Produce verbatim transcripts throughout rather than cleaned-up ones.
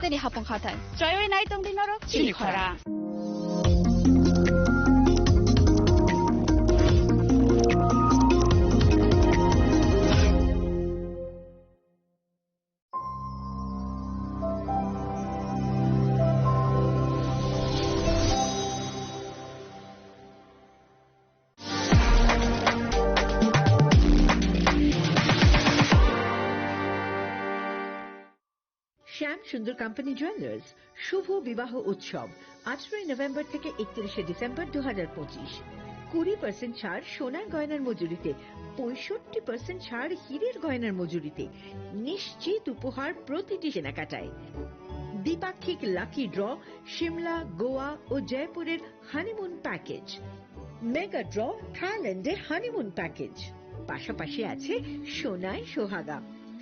Tini hapung khathai. Chayoi nai tong di norok chini khorang. শ্যাম সুন্দর company jewellers শুভ বিবাহ উৎসব আঠারোই নভেম্বর থেকে একত্রিশে ডিসেম্বর দু হাজার পঁচিশ। কুড়ি পার্সেন্ট ছাড় সোনার গয়নার মজুরিতে, পঁয়ষট্টি পার্সেন্ট ছাড় হীরের গয়নার মজুরিতে, নিশ্চিত উপহার প্রতিটি কেনাকাটায়। দ্বিপাক্ষিক লাকি ড্র, সিমলা, গোয়া ও জয়পুরের হানিমুন প্যাকেজ, মেগা ড্র, থাইল্যান্ডে হানিমুন প্যাকেজ। পাশাপাশি আছে সোনায় সোহাগা,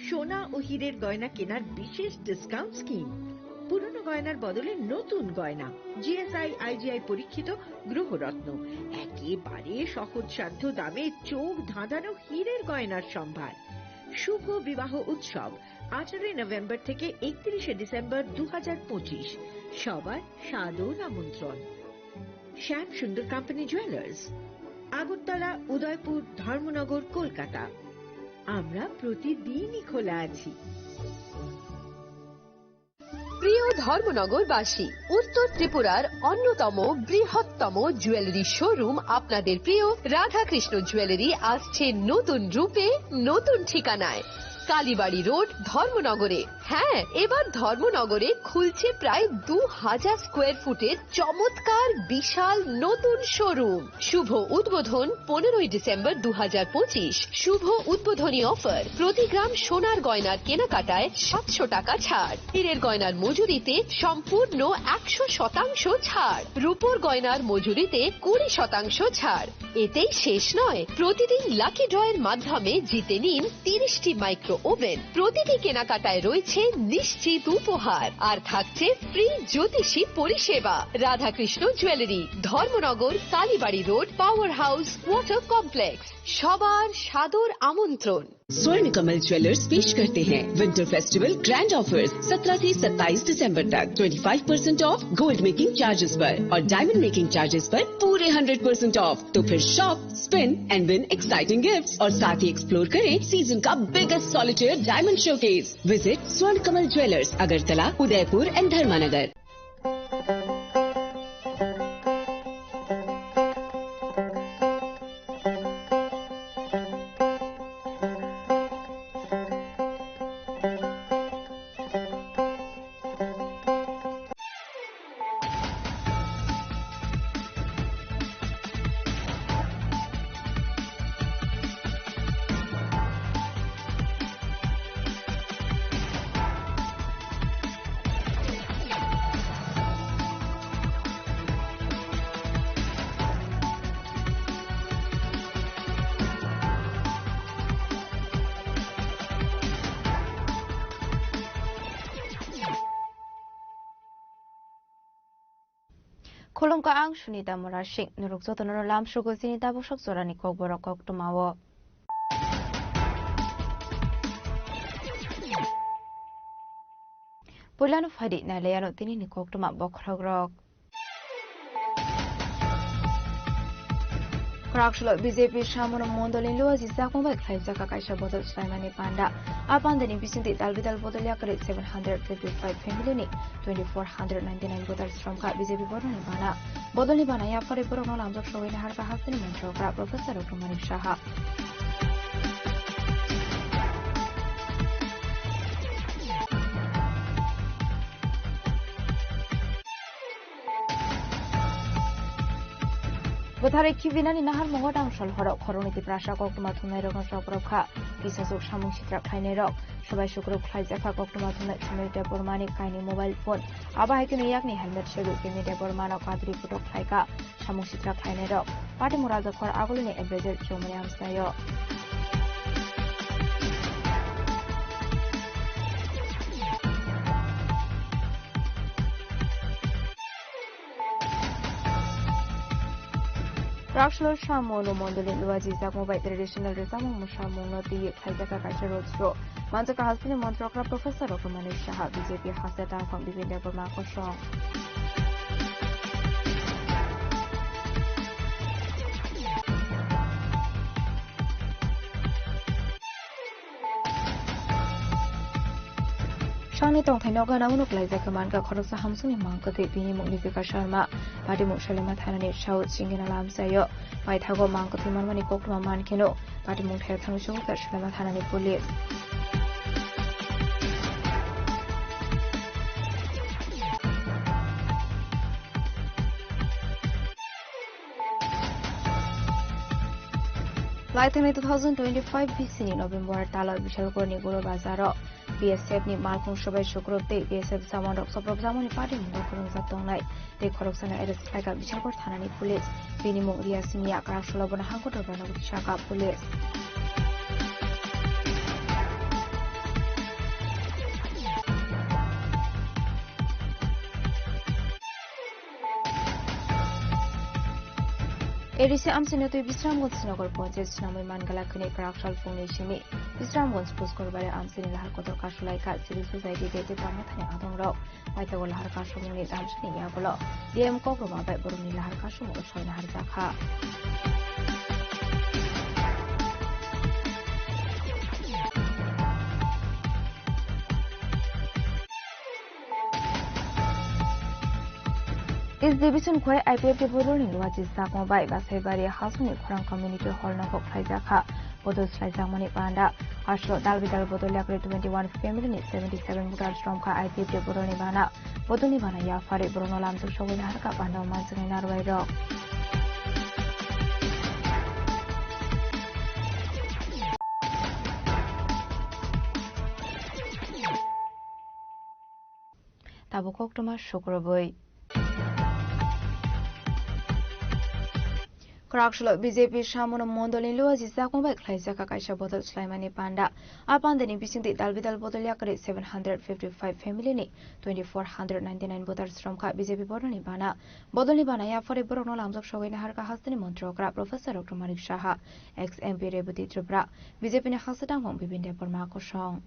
সোনা ও হীরের গয়না কেনার বিশেষ ডিসকাউন্ট স্কিম। পুরনো গয়নার বদলে নতুন গয়না, জিএসআই, আইজিআই পরীক্ষিত গ্রহরত্ন, একেবারে সহজসাধ্য দামে চোখ ধাঁধানো হীরের গয়নার সম্ভার। শুভ বিবাহ উৎসব আঠারোই নভেম্বর থেকে একত্রিশে ডিসেম্বর দু হাজার পঁচিশ। সবার সাদর আমন্ত্রণ। শ্যাম সুন্দর কোম্পানি জুয়েলার্স, আগরতলা, উদয়পুর, ধর্মনগর, কলকাতা। আমরা প্রতিদিনই খোলা আছি। প্রিয় ধর্মনগরবাসী, উত্তর ত্রিপুরার অন্যতম বৃহত্তম জুয়েলারি শোরুম আপনাদের প্রিয় রাধাকৃষ্ণ জুয়েলারি আসছে নতুন রূপে, নতুন ঠিকানায়। কালীবাড়ি রোড, ধর্মনগরে। হ্যাঁ, এবার ধর্মনগরে খুলছে প্রায় দু হাজার স্কোয়ার ফুটের চমৎকার বিশাল নতুন শোরুম। শুভ উদ্বোধন পনেরোই ডিসেম্বর দু হাজার পঁচিশ। শুভ উদ্বোধনী অফার, প্রতি গ্রাম সোনার গয়নার কেনাকাটায় সাতশো টাকা ছাড়, হীরের গয়নার মজুরিতে সম্পূর্ণ একশো শতাংশ ছাড়, রূপোর গয়নার মজুরিতে কুড়ি শতাংশ ছাড়। এতেই শেষ নয়, প্রতিদিন লাকি ড্রয়ের মাধ্যমে জিতে নিন তিরিশটি মাইক্রো ওভেন। প্রতিটি কেনাকাটায় রয়েছে নিশ্চিত উপহার, আর থাকছে ফ্রি জ্যোতিষী পরিষেবা। Radhakrishna jewellery, Dharmanagar, Kalibari road, power house, water complex. সবার সাদর আমন্ত্রণ। स्वर्ण कमल ज्वेलर्स पेश करते हैं विंटर फेस्टिवल ग्रैंड ऑफर्स। सत्रह से सत्ताईस दिसंबर तक twenty five percent of gold making charges पर और डायमंड मेकिंग चार्जेस पर पूरे हंड्रेड परसेंट ऑफ। तो फिर shop, spin and win exciting gifts और साथ ही एक्सप्लोर करें सीजन का biggest solitaire diamond showcase. Visit स्वर्ण कमल ज्वेलर्स, अगरतला, उदयपुर एंड धर्मानगर। Khulumkha, ang Sunita Murasing. Norok jotono lamsogo chini tabuk sok jorani kokborok koktwmao. Puilano phaidi nailaiano tinini koktwma bokhorokrok. Khoroksa B J P Samono Mondolni Luaji Chakma bai khlaijak kaisa bodol swlaimani panda. A pandani bisingtwi dal bidal bodol yakarwi seven hundred fifty five family ni twenty four hundred ninety nine voters romkha B J P boroni bana. Bodolni bana yaphari borokno lamjak sogwi naharkha hasteni mantrokra Professor Doctor Manik Saha. Bwtharwi khibinani naharmungo Damsol horo khoroknwi Tiprasa koktwma thumnairokno chopropkha. Kisasuk samung sitra khlainairok. Swbai sukruk khlaijakha koktwma thumnai Sunil Debbarmani kainwi mobile phone. Abo hai kheno yakni helmet segwi Kimi Debbarmano kadri putok khlaikha. Samung sitra khlainairok. Patimura Jokhor agulini Ebenezer Chowmani amsnaio. Raksalo Samono Mondoli Luaji Jakmo bai traditional rwchapmung mwsamungno twiwi khlaijak kaisa road show. Manjak hasteni Montri okra Professor Doctor Manik Saha, B J P hasteni tangphang Bipin Debbarma kosong. Sangni tongthai nogo nangmano kwlaijak khe mankha khoroksa hamsukni mang kwthwi bini mung Dipika Sharma. Patimung Salima thanani South Singina lamsaio paithago mang kwthwi manmani koktwma mankheno patimung thaio thangwi sokha Salima thanani police. Laithani two thousand twenty-five B C ni November talo Bishalkorni Guru Bazaro B S F ni malkhung sobai sukrubtwi B S F jawan rok soprobjamani party ni dokhorwngjak tongnai tei khoroksano arrest khlaikha Bishalkor thanani police. Bini mung Riya Singya, kwraksalo bono hangkotor bai nugwi sakha police. A D C amchaini twi Bisramganj Nagar Panchayat swnamwi mangala khwnwi kwraksal phungni simi Bisramganj Puskor Bari amchaini lahar kotor kasulaikha civil society tei tei tangma thani adongrok. Paithago lahar kasumungni damsini yagulo D M kokrwma bai borokni lahar kasumung soina harjakha. East Division khwlai I P F T bodolni Luaji Chakma bai Basaibari Hasongni khorang community hall no kok khlaijakha. Bodol swlaijakmani panda aslo dal bidal bodol yakri twenty one family ni seventy seven voters romkha I P F T bodolni bana. Bodolni bana yapharwi borokno lamjak sogwi naharkha panda manjaknai narwai rok. Tabuk koktwma sukrubwi. Kwraksalo B J P Samono Mondolni Luaji Chakma bai khlaijakha kaisa bodol swlaimani panda. A pandani bisingtwi dal bidal bodol yakarwi seven hundred fifty five family ni twenty four hundred ninety nine voters romkha B J P bodolni bana. Bodolni bana yapharwi borokno lamjak sogwi naharkha hasteni montri okra Professor Doctor Manik Saha, ex M P Rebati Tripura, B J P ni hasteni tangphang Bipin Debbarma kosong.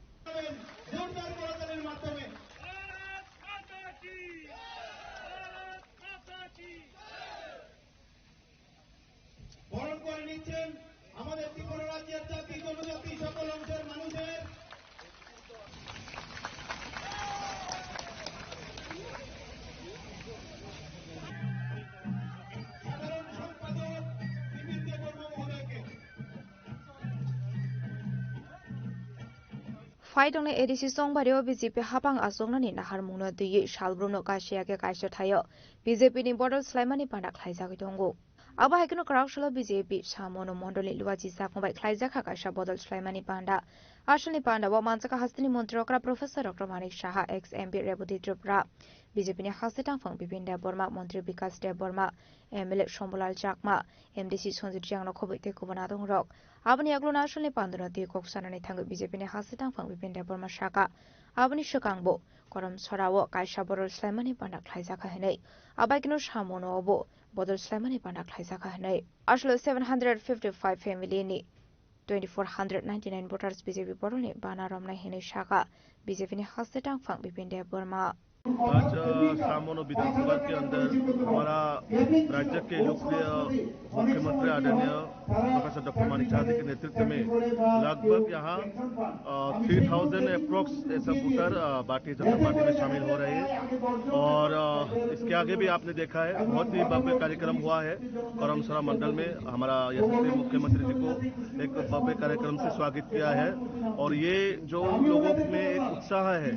বরণ করে নিচ্ছেন আমাদের ত্রিপুরা রাজ্যের জাতি, জনজাতি, সকল অংশের মানুষের সাধারণ সম্পাদক বিপিন দেববর্মা মহোদয়কে। Phaidongni A D C Chongbari o B J P hapang achuknani naharmungno twiwi salbrumno kaisa ya khe kaisa thaio B J P ni bodol swlaimani panda khlaijagwi tongo. Abo hai kheno kwraksalo B J P Samono Mondolni Luaji Chakma bai khlaijakha kaisa bodol swlaimani panda. Asalni panda o manjakha hasteni montri okra Professor Doctor Manik Saha, ex M P Rebati Tripura, B J P ni haste tangphang Bipin Debbarma, montri Bikas Debbarma, M L A Shambhulal Chakma, M D C Sanjit Reang no khobwi tei kubun adongrok. Aboni yagulo nasolni pandano twi kok sanani thangwi B J P ni haste tangphang Bipin Debbarma sakha. Aboni swkangbo Korom Sorao kaisa bodol swlaimani panda khlaijakha hinwi. Abaikeno Samono obo bodol swlaimani panda khlaijakha hinwi. Aswlwi seven hundred fifty five family ni twenty four hundred ninety nine voters B J P bodolni bana romnai hinwi sakha B J P ni haste tangphang Bipin Debbarma. आज, अ, सामोनो विधानसभा के अंदर हमारा राज्य के लोकप्रिय मुख्यमंत्री आदरणीय प्रोफेसर डॉक्टर मानिक साहा जी के नेतृत्व में लगभग यहाँ, अ, थ्री थाउजेंड अप्रोक्स ऐसा वोटर, अ, भारतीय जनता पार्टी में शामिल हो रहे हैं और, अ, इसके आगे भी आपने देखा है, बहुत ही भव्य कार्यक्रम हुआ है। करमसरा मंडल में हमारा यशस्वी मुख्यमंत्री जी को एक भव्य कार्यक्रम से स्वागत किया है और ये जो उन लोगों में एक उत्साह है,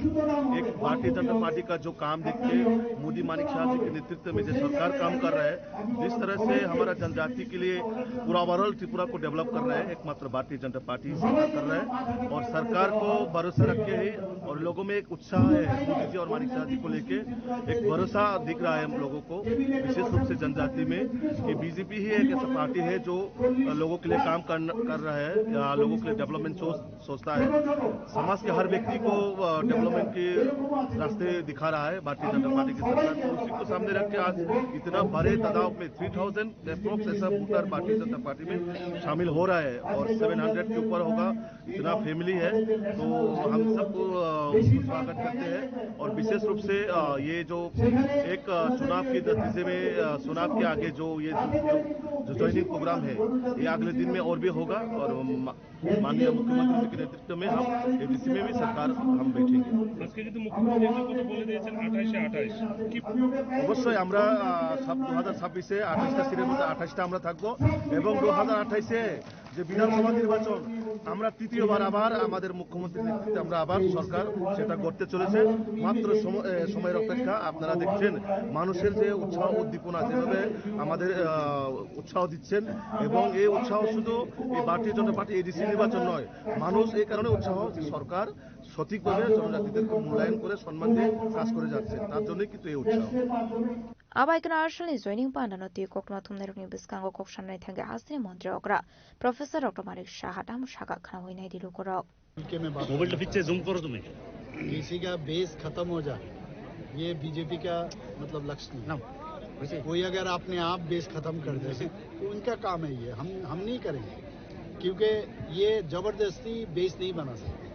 एक भारतीय जनता पार्टी का जो काम देख के मोदी मानिक शाह जी के नेतृत्व में जो सरकार काम कर रहा है, जिस तरह से हमारा जनजाति के लिए पूरा ओवरऑल त्रिपुरा को डेवलप कर रहा है, एकमात्र भारतीय जनता पार्टी सरकार कर रहा है और सरकार को भरोसा रख के ही और लोगों में एक उत्साह है मोदी जी और मानिक शाह जी को लेके, एक भरोसा दिख रहा है हम लोगों को, विशेष रूप से जनजाति में, कि बीजेपी ही एक ऐसा पार्टी है जो लोगों के लिए काम कर, कर रहा है या लोगों के लिए डेवलपमेंट सोच, सोचता है, समाज के हर व्यक्ति को, अ, डेवलपमेंट के रास्ते दिखा आ रहा है भारतीय जनता पार्टी की सरकार, तो उसी को सामने रख के आज इतना बड़े तादाद में थ्री थाउजेंड अप्रोक्स ऐसा वोटर भारतीय जनता पार्टी में शामिल हो रहा है और सेवन हंड्रेड के ऊपर होगा, इतना फैमिली है। तो हम सबको, अ, उसको स्वागत करते हैं और विशेष रूप से, अ, ये जो एक, अ, चुनाव की नतीजे में, अ, चुनाव के आगे जो ये जो, जो ज्वाइनिंग प्रोग्राम है, ये अगले दिन में और भी होगा और म-, माननीय मुख्यमंत्री जी के नेतृत्व में हम एडीसी में भी सरकार हम बैठेंगे। আজকে কিন্তু মুখ্যমন্ত্রী একটা কথা বলে দিয়েছেন, আঠাশে আঠাশ। কি অবশ্যই আমরা, আহ, ছাব-, দু হাজার ছাব্বিশে আঠাশটা সিটের মধ্যে আঠাশটা আমরা থাকবো এবং দু হাজার আঠাশে যে বিধানসভা নির্বাচন, আমরা তৃতীয়বার আবার আমাদের মুখ্যমন্ত্রীর নেতৃত্বে আমরা আবার সরকার সেটা গড়তে চলেছে। মাত্র সময়, এ, সময়ের অপেক্ষা। আপনারা দেখছেন মানুষের যে উৎসাহ উদ্দীপনা, যেভাবে আমাদের, আহ, উৎসাহ দিচ্ছেন এবং এই উৎসাহ শুধু এই ভারতীয় জনতা পার্টি এডিসি নির্বাচন নয়, মানুষ এই কারণে উৎসাহ যে সরকার সঠিকভাবে জনজাতিদেরকে মূল্যায়ন করে সম্মান দিয়ে কাজ করে যাচ্ছে, তার জন্যই কিন্তু এই উৎসাহ। Abai kano arsalni joining pandano twi koktwma thumnairokni bwskango kok sanani thangwi hasteni montri okra Professor Doctor Manik Saha tamo sakha khwnawi naidi lukurok. Mobile तो पीछे जूम करो तुम्हें। किसी का बेस खत्म हो जाए, ये बीजेपी का मतलब लक्ष्य नहीं। ना, वैसे कोई अगर अपने आप बेस खत्म कर दे तो उनका काम है ये, हम हम नहीं करेंगे, क्योंकि ये जबरदस्ती बेस नहीं बना सकते,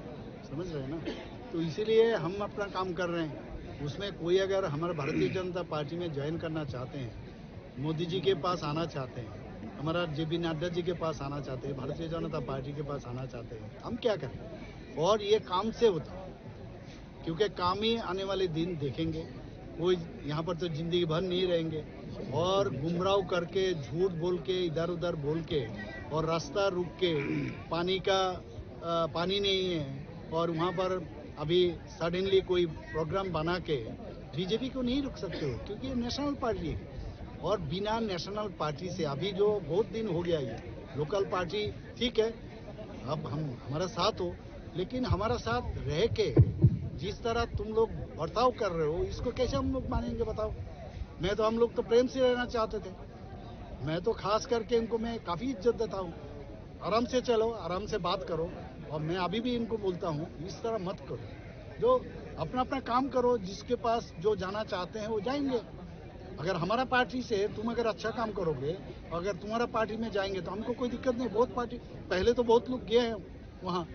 समझ रहे हैं ना? तो इसीलिए हम अपना काम कर रहे हैं। उसमें कोई अगर हमारे भारतीय जनता पार्टी में ज्वाइन करना चाहते हैं, मोदी जी के पास आना चाहते हैं, हमारा जेपी नड्डा जी के पास आना चाहते हैं, भारतीय जनता पार्टी के पास आना चाहते हैं, हम क्या करें? और ये काम से होता है, क्योंकि काम ही आने वाले दिन देखेंगे। कोई यहाँ पर तो जिंदगी भर नहीं रहेंगे और गुमराह करके, झूठ बोल के, इधर उधर बोल के और रास्ता रुक के पानी का, अ, पानी नहीं है और वहाँ पर अभी सडनली कोई प्रोग्राम बना के बीजेपी को नहीं रुक सकते हो, क्योंकि ये नेशनल पार्टी है। और बिना नेशनल पार्टी से अभी जो बहुत दिन हो गया, ये लोकल पार्टी ठीक है, अब हम, हमारा साथ हो, लेकिन हमारा साथ रह के जिस तरह तुम लोग बर्ताव कर रहे हो, इसको कैसे हम लोग मानेंगे, बताओ? मैं तो, हम लोग तो प्रेम से रहना चाहते थे। मैं तो खास करके इनको मैं काफ़ी इज्जत देता हूँ। आराम से चलो, आराम से बात करो। और मैं अभी भी इनको बोलता हूँ, इस तरह मत करो। जो अपना अपना काम करो, जिसके पास जो जाना चाहते हैं वो जाएंगे। अगर हमारा पार्टी से तुम अगर अच्छा काम करोगे, अगर तुम्हारा पार्टी में जाएंगे तो हमको कोई दिक्कत नहीं। बहुत पार्टी, पहले तो बहुत लोग गए हैं वहाँ,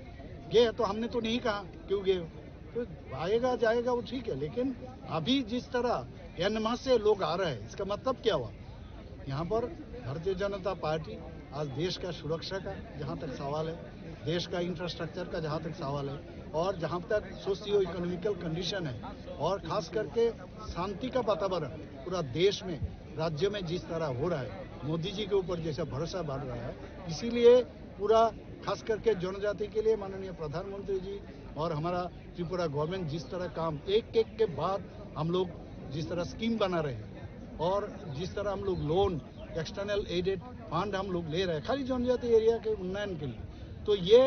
गए तो हमने तो नहीं कहा क्यों गए हो। तो आएगा जाएगा वो ठीक है, लेकिन अभी जिस तरह एनएमएस से लोग आ रहे हैं, इसका मतलब क्या हुआ? यहाँ पर भारतीय जनता पार्टी आज देश का सुरक्षा का जहाँ तक सवाल है, देश का इंफ्रास्ट्रक्चर का जहाँ तक सवाल है, और जहाँ तक सोशियो इकोनॉमिकल कंडीशन है, और खास करके शांति का वातावरण पूरा देश में, राज्य में जिस तरह हो रहा है, मोदी जी के ऊपर जैसा भरोसा बढ़ रहा है, इसीलिए पूरा, खास करके जनजाति के लिए माननीय प्रधानमंत्री जी और हमारा त्रिपुरा गवर्नमेंट जिस तरह काम एक एक के बाद हम लोग जिस तरह स्कीम बना रहे हैं और जिस तरह हम लोग लोन, एक्सटर्नल एडेड फंड हम लोग ले रहे हैं खाली जनजाति एरिया के उन्नयन के लिए, तो ये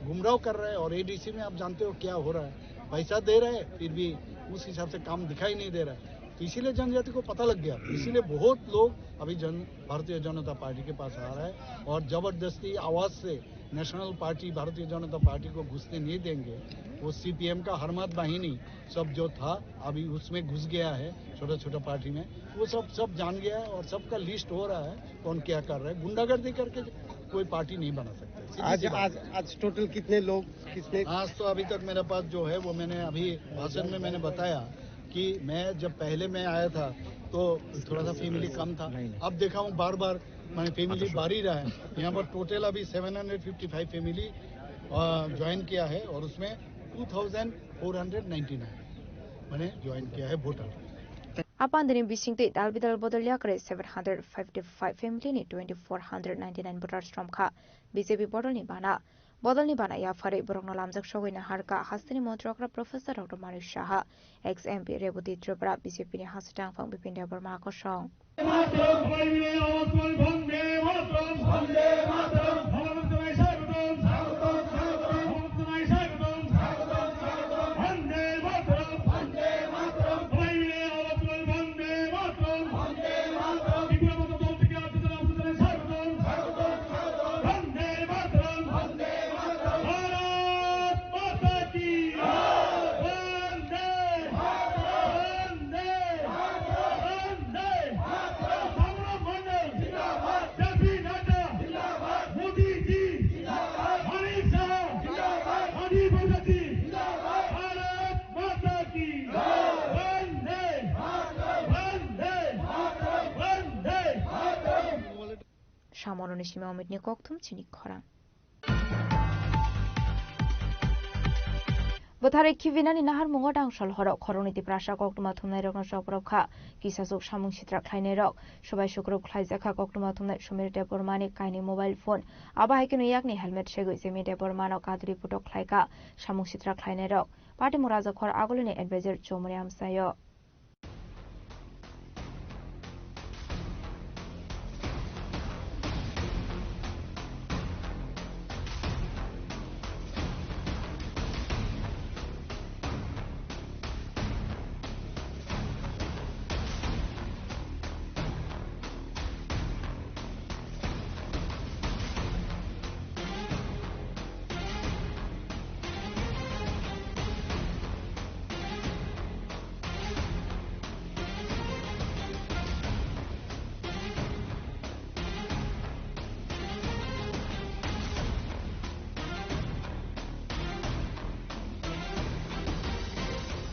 गुमराह कर रहे हैं। और एडीसी में आप जानते हो क्या हो रहा है, पैसा दे रहे हैं फिर भी उस हिसाब से काम दिखाई नहीं दे रहा है। तो इसीलिए जनजाति को पता लग गया, इसीलिए बहुत लोग अभी जन, भारतीय जनता पार्टी के पास आ रहा है और जबरदस्ती आवाज से नेशनल पार्टी, भारतीय जनता पार्टी को घुसने नहीं देंगे। वो सीपीएम का हरमत वाहिनी सब जो था, अभी उसमें घुस गया है, छोटा छोटा पार्टी में। वो सब, सब जान गया है और सबका लिस्ट हो रहा है, कौन क्या कर रहा है। गुंडागर्दी करके कोई पार्टी नहीं बना सकते, सीधी आज, सी बात। आज, आज टोटल कितने लोग, कितने? आज तो अभी तक मेरे पास जो है, वो मैंने अभी भाषण में मैंने बताया कि मैं जब पहले मैं आया था, तो थोड़ा सा फैमिली कम था। अब देखा हूँ, बार बार, माने, फैमिली बढ़ ही रहा है। यहाँ पर टोटल अभी seven hundred fifty five family, अ, ज्वाइन किया है और उसमें two thousand four hundred ninety nine, माने, ज्वाइन किया है voter. Apandini bisingtwi dalbidal bodol yakarwi seven hundred fifty-five family ni twenty-four hundred ninety-nine voters romkha B J P bodolni bana. Bodolni bana yapharwi borokno lamjak sogwi naharkha hasteni montri okra Professor Doctor Manik Saha, ex M P Reboti Tripura, B J P ni hasteni tangphang Bipin Debbarma kosong. Samoroni simi omitni kokthum chini khorang. Bwtharwi khibinani naharmungo tangshol horo khoroknwi Tiprasa koktwma thumnairokno chopropkha. Kisasuk samung sitra khlainairok, sobai sukrub khlaijakha koktwma thumnai Sumir Debbarmani kainwi mobile phone. Abo hai kheno yakni helmet segwi Jemi Debbarmano kadri putok khlaikha samung sitra khlainairok. Patimung Rajakhor Agulini advisor Chomri Amsayo.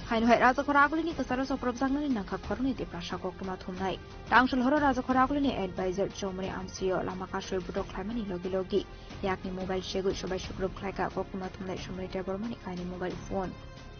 Haino hai Rajakhor Agulini kwcharo chopropjaknani nangkha khoroknwi Tiprasa koktwma thumnai. Tangshol horo Rajakhor Agulini advisor Chomri Amsayo lama kasui butok khlaimani logi logi yakni mobile segwi sobai sukrub khlaikha koktwma thumnai Sumir Debbarmani kainwi mobile phone.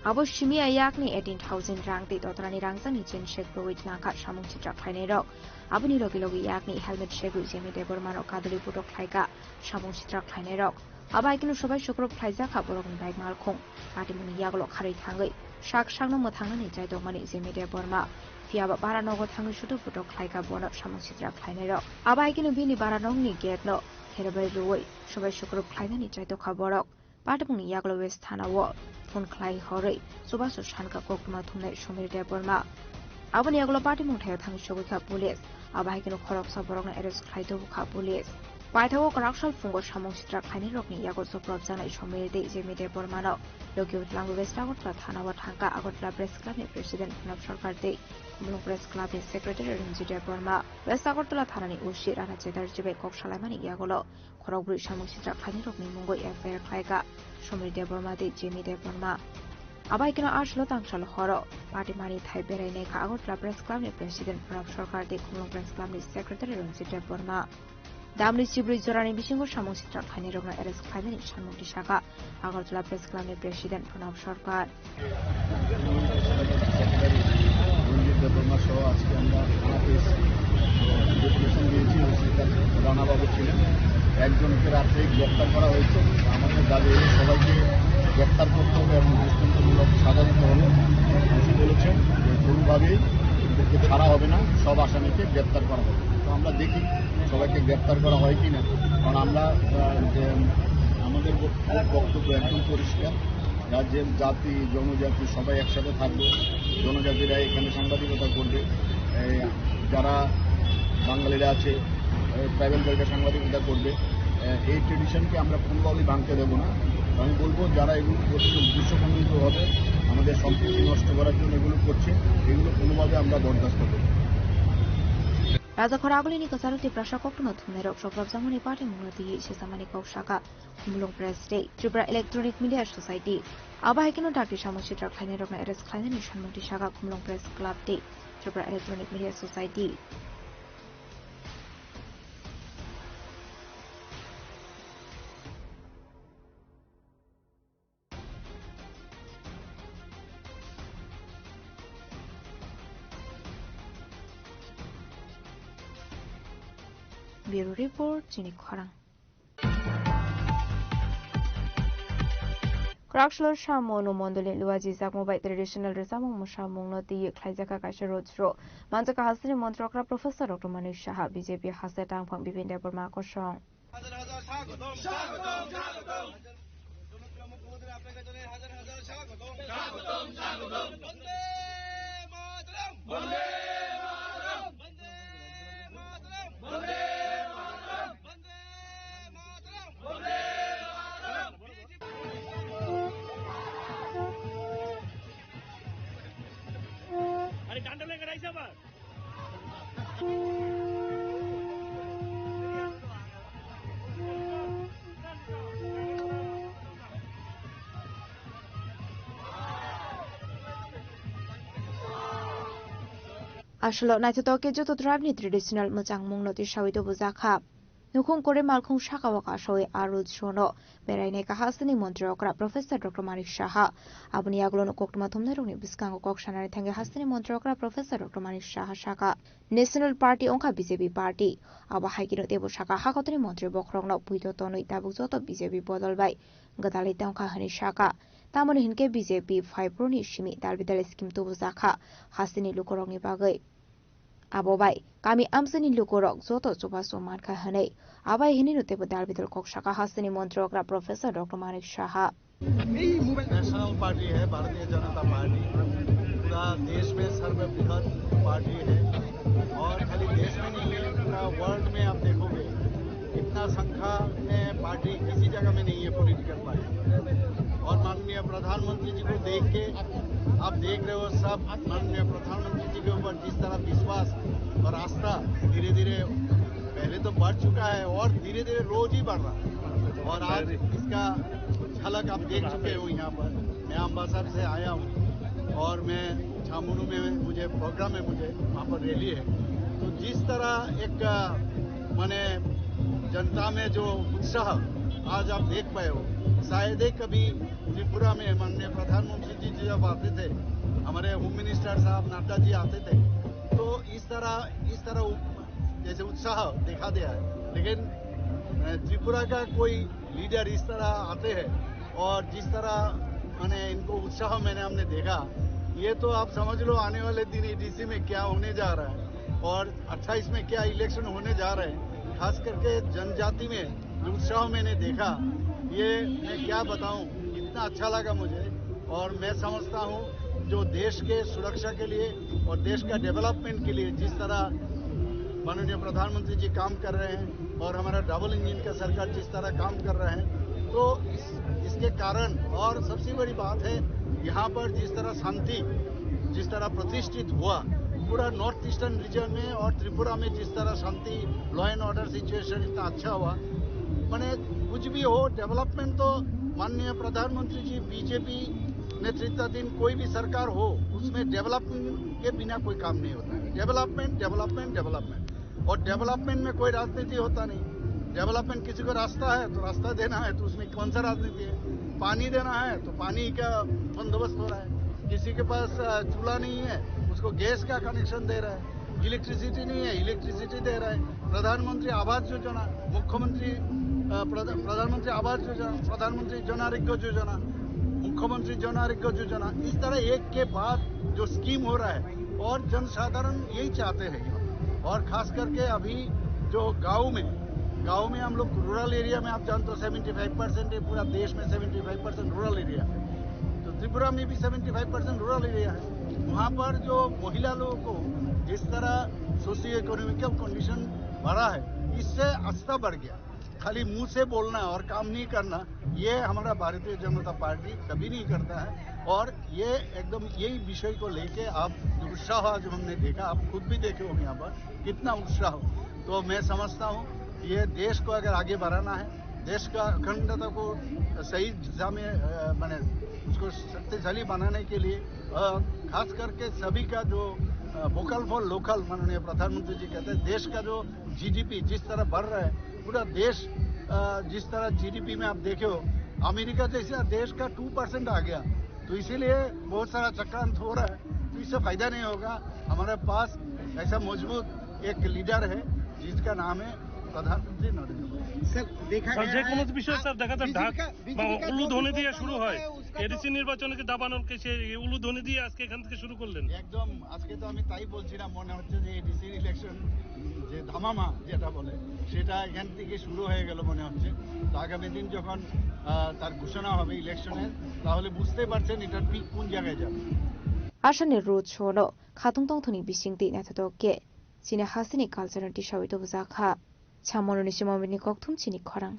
Abo simi a yakni eighteen thousand rang tei totrani rangchakni chain segwi nangkha samung sitra khlainairok. Aboni logi logi yakni helmet segwi Jemi Debbarmano kadri putok khlaikha samung sitra khlainairok. Abo hai kheno sobai sukrub khlaijakha borokni bike malkhung. Patimungni yagulo kharwi thangwi sak sakno mwthangnani chaitokmani Jemi Debbarma. Phiya ba bara nogo thangwi sudu putok khlaikha bono samung sitra khlainairok. Abo hai kheno bini bara nokni gate no kherebai rwui sobai sukrub khlainani chaitokha borok. Patimungni yagulo West Thana o phone khlai horwi chubachu sankha koktwma thumnai Sumir Debbarma. Aboni yagulo patimung thaio thangwi sogwikha police. Abo hai kheno khoroksa borokno arrest khlai tubukha police. Paithago kwrak sal phungo samung sitra khlainairokni yago chopropjaknai Sumir tei Jemi Debbarmano logi twlangwi West Agartala Thana o thangkha Agartala Press Club ni President Pranab Sarkar tei Khumulwng Press Club ni Secretary Ranjit Debbarma. West Agartala Thana ni O C Rana Chatterjee bai kok salaimani yagulo khorokbrwi samung sitra khlainairokni mungwi F I R khlaikha Sumir Debbarma tei Jemi Debbarma. Abo hai kheno aswkno tangshol horo party mani thai berai naikha Agartala Press Club ni President Pranab Sarkar tei Khumulwng Press Club ni Secretary Ranjit Debbarma. Damni chibrwi jorani bisingo samung sitra khlainairokno arrest khlainani sanmung tisakha Agartala Press Club ni President Pranab Sarkar. রঞ্জিত দেববর্মা সহ আজকে আমরা থানাতে এসেছি। ডেপুটেশন দিয়েছি, ওসি রানাবাবু ছিলেন। একজনকে রাত্রে গ্রেপ্তার করা হয়েছে। আমাদের দাবি হলো সবাইকে গ্রেপ্তার করতে হবে এবং দৃষ্টান্তমূলক সাজা দিতে হবে। ওসি বলেছেন যে কোনোভাবেই এদেরকে ছাড়া হবে না, সব আসামিকে গ্রেপ্তার করা হবে। তো আমরা দেখি সবাইকে গ্রেপ্তার করা হয় কি না, কারণ আমরা, আহ, যে আমাদের বক-, বক্তব্য একদম পরিষ্কার। রাজ্যের জাতি, জনজাতি সবাই একসাথে থাকবে। জনজাতিরা এখানে সাংবাদিকতা করবে, এই যারা বাঙালিরা আছে, এই ট্রাইবাল বেল্টে সাংবাদিকতা করবে। এই ট্রেডিশনকে আমরা কোনোভাবেই ভাঙতে দেবো না। আমি বলবো, যারা এগুলো করছে উদ্দেশ্যপ্রণোদিতভাবে আমাদের সম্প্রীতি নষ্ট করার জন্য এগুলো করছে, এগুলো কোনোভাবে আমরা বরদাস্ত করবো না। Rajakhor Agulini kwcharo Tiprasa koktwma thumnairok chopropjakmani patimungno twiwi sichamani kok sakha Khumulwng Press tei Tripura Electronic Media Society. Abo hai kheno dakti samung sitra khlainairokno arrest khlainani sanmung tisakha Khumulwng Press Club tei Tripura Electronic Media Society. Bureau Report, chini khorang. Kwraksalo samo no mondoli luaji jakmo bai traditional rwchapmung mwsamungno twiwi khlaijakha kaisa road show. Manjakha hasteni montrokra Professor Doctor Manoj Saha, B J P haste tangphang Bipin Debbarma kosong. হাজার হাজার স্বাগতম, স্বাগতম, স্বাগতম। জনপ্রিয় মুখ্যমন্ত্রী আপনাকে জানাই হাজার হাজার স্বাগতম। স্বাগতম, স্বাগতম। বন্দে মাতরম। বন্দে মাতরম। বন্দে মাতরম। বন্দে মাতরম। বন্দে মাতরম। বন্দে মাতরম। আরে গানটা লেগে রাখছে আবার। Aswkno naithotok khe joto tribe ni traditional mwchangmung no tisaui tubujakha. Nukhung kore malkhung saka o kasawi a road show no berainai ka hasteni montri okra Professor Doctor Manik Saha. Aboni yagulo no koktwma thumnairokni bwskango kok sanani thangwi hasteni montri okra Professor Doctor Manik Saha saka, National Party wngkha B J P party. Abo hai kheno teibo saka, hakotoni montri bokhorokno puito tonwi tabuk joto B J P bodol bai gwdalwi tongkha hwnwi saka. Tamoni hinkhe B J P phaiphuruni simi dal bidal scheme tubujakha hasteni lukurokni bagwi. Abo bai kami amchaini lukurok joto chubachu mankha hwnwi. Abai hinwi no teibo dal bidal kok saka hasteni montri okra Professor Doctor Manik Saha. National party है भारतीय जनता पार्टी, पूरा देश में सर्वबृहत पार्टी है और खाली देश में नहीं है, पूरा वर्ल्ड में आप देखोगे इतना संख्या में पार्टी किसी जगह में नहीं है पॉलिटिकल पार्टी। और माननीय प्रधानमंत्री जी को देख के आप देख रहे हो सब माननीय प्रधानमंत्री जी के ऊपर जिस तरह विश्वास और आस्था धीरे धीरे पहले तो बढ़ चुका है और धीरे धीरे रोज ही बढ़ रहा है। और आज इसका झलक आप देख चुके हो यहाँ पर। मैं अम्बासर से आया हूँ और मैं झामुमो में मुझे प्रोग्राम है, मुझे वहाँ पर रैली है। तो जिस तरह एक माने जनता में जो उत्साह आज आप देख पाए हो, शायद ही कभी त्रिपुरा में माननीय प्रधानमंत्री जी जब आते थे, हमारे होम मिनिस्टर साहब नड्डा जी आते थे, तो इस तरह इस तरह जैसे उत्साह देखा दिया है। लेकिन त्रिपुरा का कोई लीडर इस तरह आते हैं और जिस तरह माने इनको उत्साह मैंने हमने देखा, ये तो आप समझ लो आने वाले दिन एडीसी में क्या होने जा रहा है और अट्ठाईस में क्या इलेक्शन होने जा रहा है। खास करके जनजाति में जो उत्साह मैंने देखा, ये मैं क्या बताऊं, इतना अच्छा लगा मुझे। और मैं समझता हूँ जो देश के सुरक्षा के लिए और देश का डेवलपमेंट के लिए जिस तरह माननीय प्रधानमंत्री जी काम कर रहे हैं और हमारा डबल इंजन का सरकार जिस तरह काम कर रहे हैं, तो इस, इसके कारण और सबसे बड़ी बात है यहाँ पर जिस तरह शांति, जिस तरह प्रतिष्ठित हुआ पूरा नॉर्थ ईस्टर्न रीजन में और त्रिपुरा में जिस तरह शांति, लॉ एंड ऑर्डर सिचुएशन इतना अच्छा हुआ, मैंने कुछ भी हो डेवलपमेंट तो माननीय प्रधानमंत्री जी बीजेपी नेतृत्वाधीन कोई भी सरकार हो उसमें डेवलपमेंट के बिना कोई काम नहीं होता है। Development, development, development. और डेवलपमेंट में कोई राजनीति होता नहीं। डेवलपमेंट किसी को रास्ता है तो रास्ता देना है, तो उसमें कौन सा राजनीति है? पानी देना है तो पानी का बंदोबस्त हो रहा है। किसी के पास चूल्हा नहीं है, उसको गैस का कनेक्शन दे रहा है। इलेक्ट्रिसिटी नहीं है, इलेक्ट्रिसिटी दे रहा है। प्रधानमंत्री आवास योजना, मुख्यमंत्री प्रधानमंत्री आवास योजना, प्रधानमंत्री जन आरोग्य योजना, मुख्यमंत्री जन आरोग्य योजना, इस तरह एक के बाद जो स्कीम हो रहा है और जनसाधारण यही चाहते हैं। और खास करके अभी जो गांव में गांव में हम लोग रूरल एरिया में आप जानते हो सेवेंटी फाइव परसेंट है पूरा देश में, seventy five percent rural area है। तो त्रिपुरा में भी seventy five percent rural area है। वहाँ पर जो महिला लोगों को जिस तरह सोशियो इकोनॉमिकल कंडीशन बढ़ा है, इससे आस्था बढ़ गया। खाली मुंह से बोलना और काम नहीं करना, ये हमारा भारतीय जनता पार्टी कभी नहीं करता है। और ये एकदम यही विषय को लेके आप जो उत्साह आज हमने देखा, आप खुद भी देखे होंगे यहाँ पर कितना उत्साह। तो मैं समझता हूँ ये देश को अगर आगे बढ़ाना है, देश का अखंडता को सही दिशा में मैंने उसको शक्तिशाली बनाने के लिए खास करके सभी का जो वोकल फॉर लोकल माननीय प्रधानमंत्री जी कहते हैं, देश का जो जीडीपी जिस तरह बढ़ रहा है, पूरा देश जिस तरह जीडीपी में आप देखे हो, अमेरिका जैसा देश का टू परसेंट आ गया। तो इसीलिए बहुत सारा चक्रांत हो रहा है, तो इससे फायदा नहीं होगा। हमारे पास ऐसा मजबूत एक लीडर है जिसका नाम है प्रधानमंत्री नरेंद्र मोदी। স্যার, দেখা স্যার, যে কোনো বিষয়ে স্যার দেখা যাক, ঢাক বা উলুধ্বনি দিয়ে শুরু হয়। এডিসি নির্বাচনকে দাবানলকে সে উলুধ্বনি দিয়ে আজকে এখান থেকে শুরু করলেন। একদম, আজকে তো আমি তাই বলছিলাম, মনে হচ্ছে যে এডিসির ইলেকশন যে ধামামা যেটা বলে, সেটা এখান থেকে শুরু হয়ে গেল মনে হচ্ছে। তো আগামী দিন যখন তার ঘোষণা হবে ইলেকশনের, তাহলে বুঝতে পারছেন এটার পিক কোন জায়গায় যাবে। Asani road show no khatung tongthoni bisingtwi naithotok khe chini hasteni culture no tisawi tubujakha. Samononi simamini kokthum chini khorang.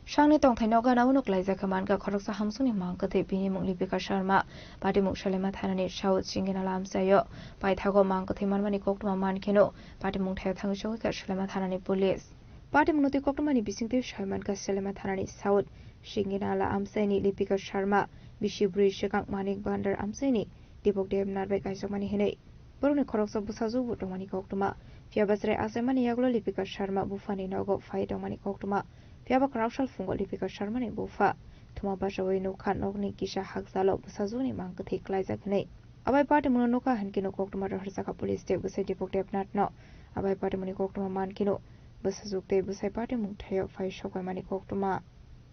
Sangni tongthai noga nabo nuk laijak khe mankha khoroksa hamsukni mang kwthwi, bini mung Lipika Sharma. Patimung Salema thanani South Singinala amchaio paithago mang kwthwi manmani koktwma mankheno patimung thaio thangwi chongwi kha Salema thanani police. Patimungno twi koktwmani bisingtwi saimankha Salema thanani South Singinala amchaini Lipika Sharma, bisi bwrwi swkang Manik Bhandar amchaini Dipok Debnar bai kaijakmani hinwi. Borokni khoroksa bwsajwkbo tongmani koktwma. Phiya ba chwrai achaimani yagulo Lipika Sharma buphani nogo phai tongmani koktwma. Phiya ba kwrak sal phungo Lipika Sharmani bupha thuma bachaui nukha nokni kisa hakjalo bwsajwkni mang kwthwi klaijak hwnwi. Abai patimungno nukha hwnkhe no koktwma rohorjakha police tei bwsai Dipok Debnathno. Abai patimungni koktwma mankhe no bwsajwk tei bwsai patimung thaio phai sokbaimani koktwma.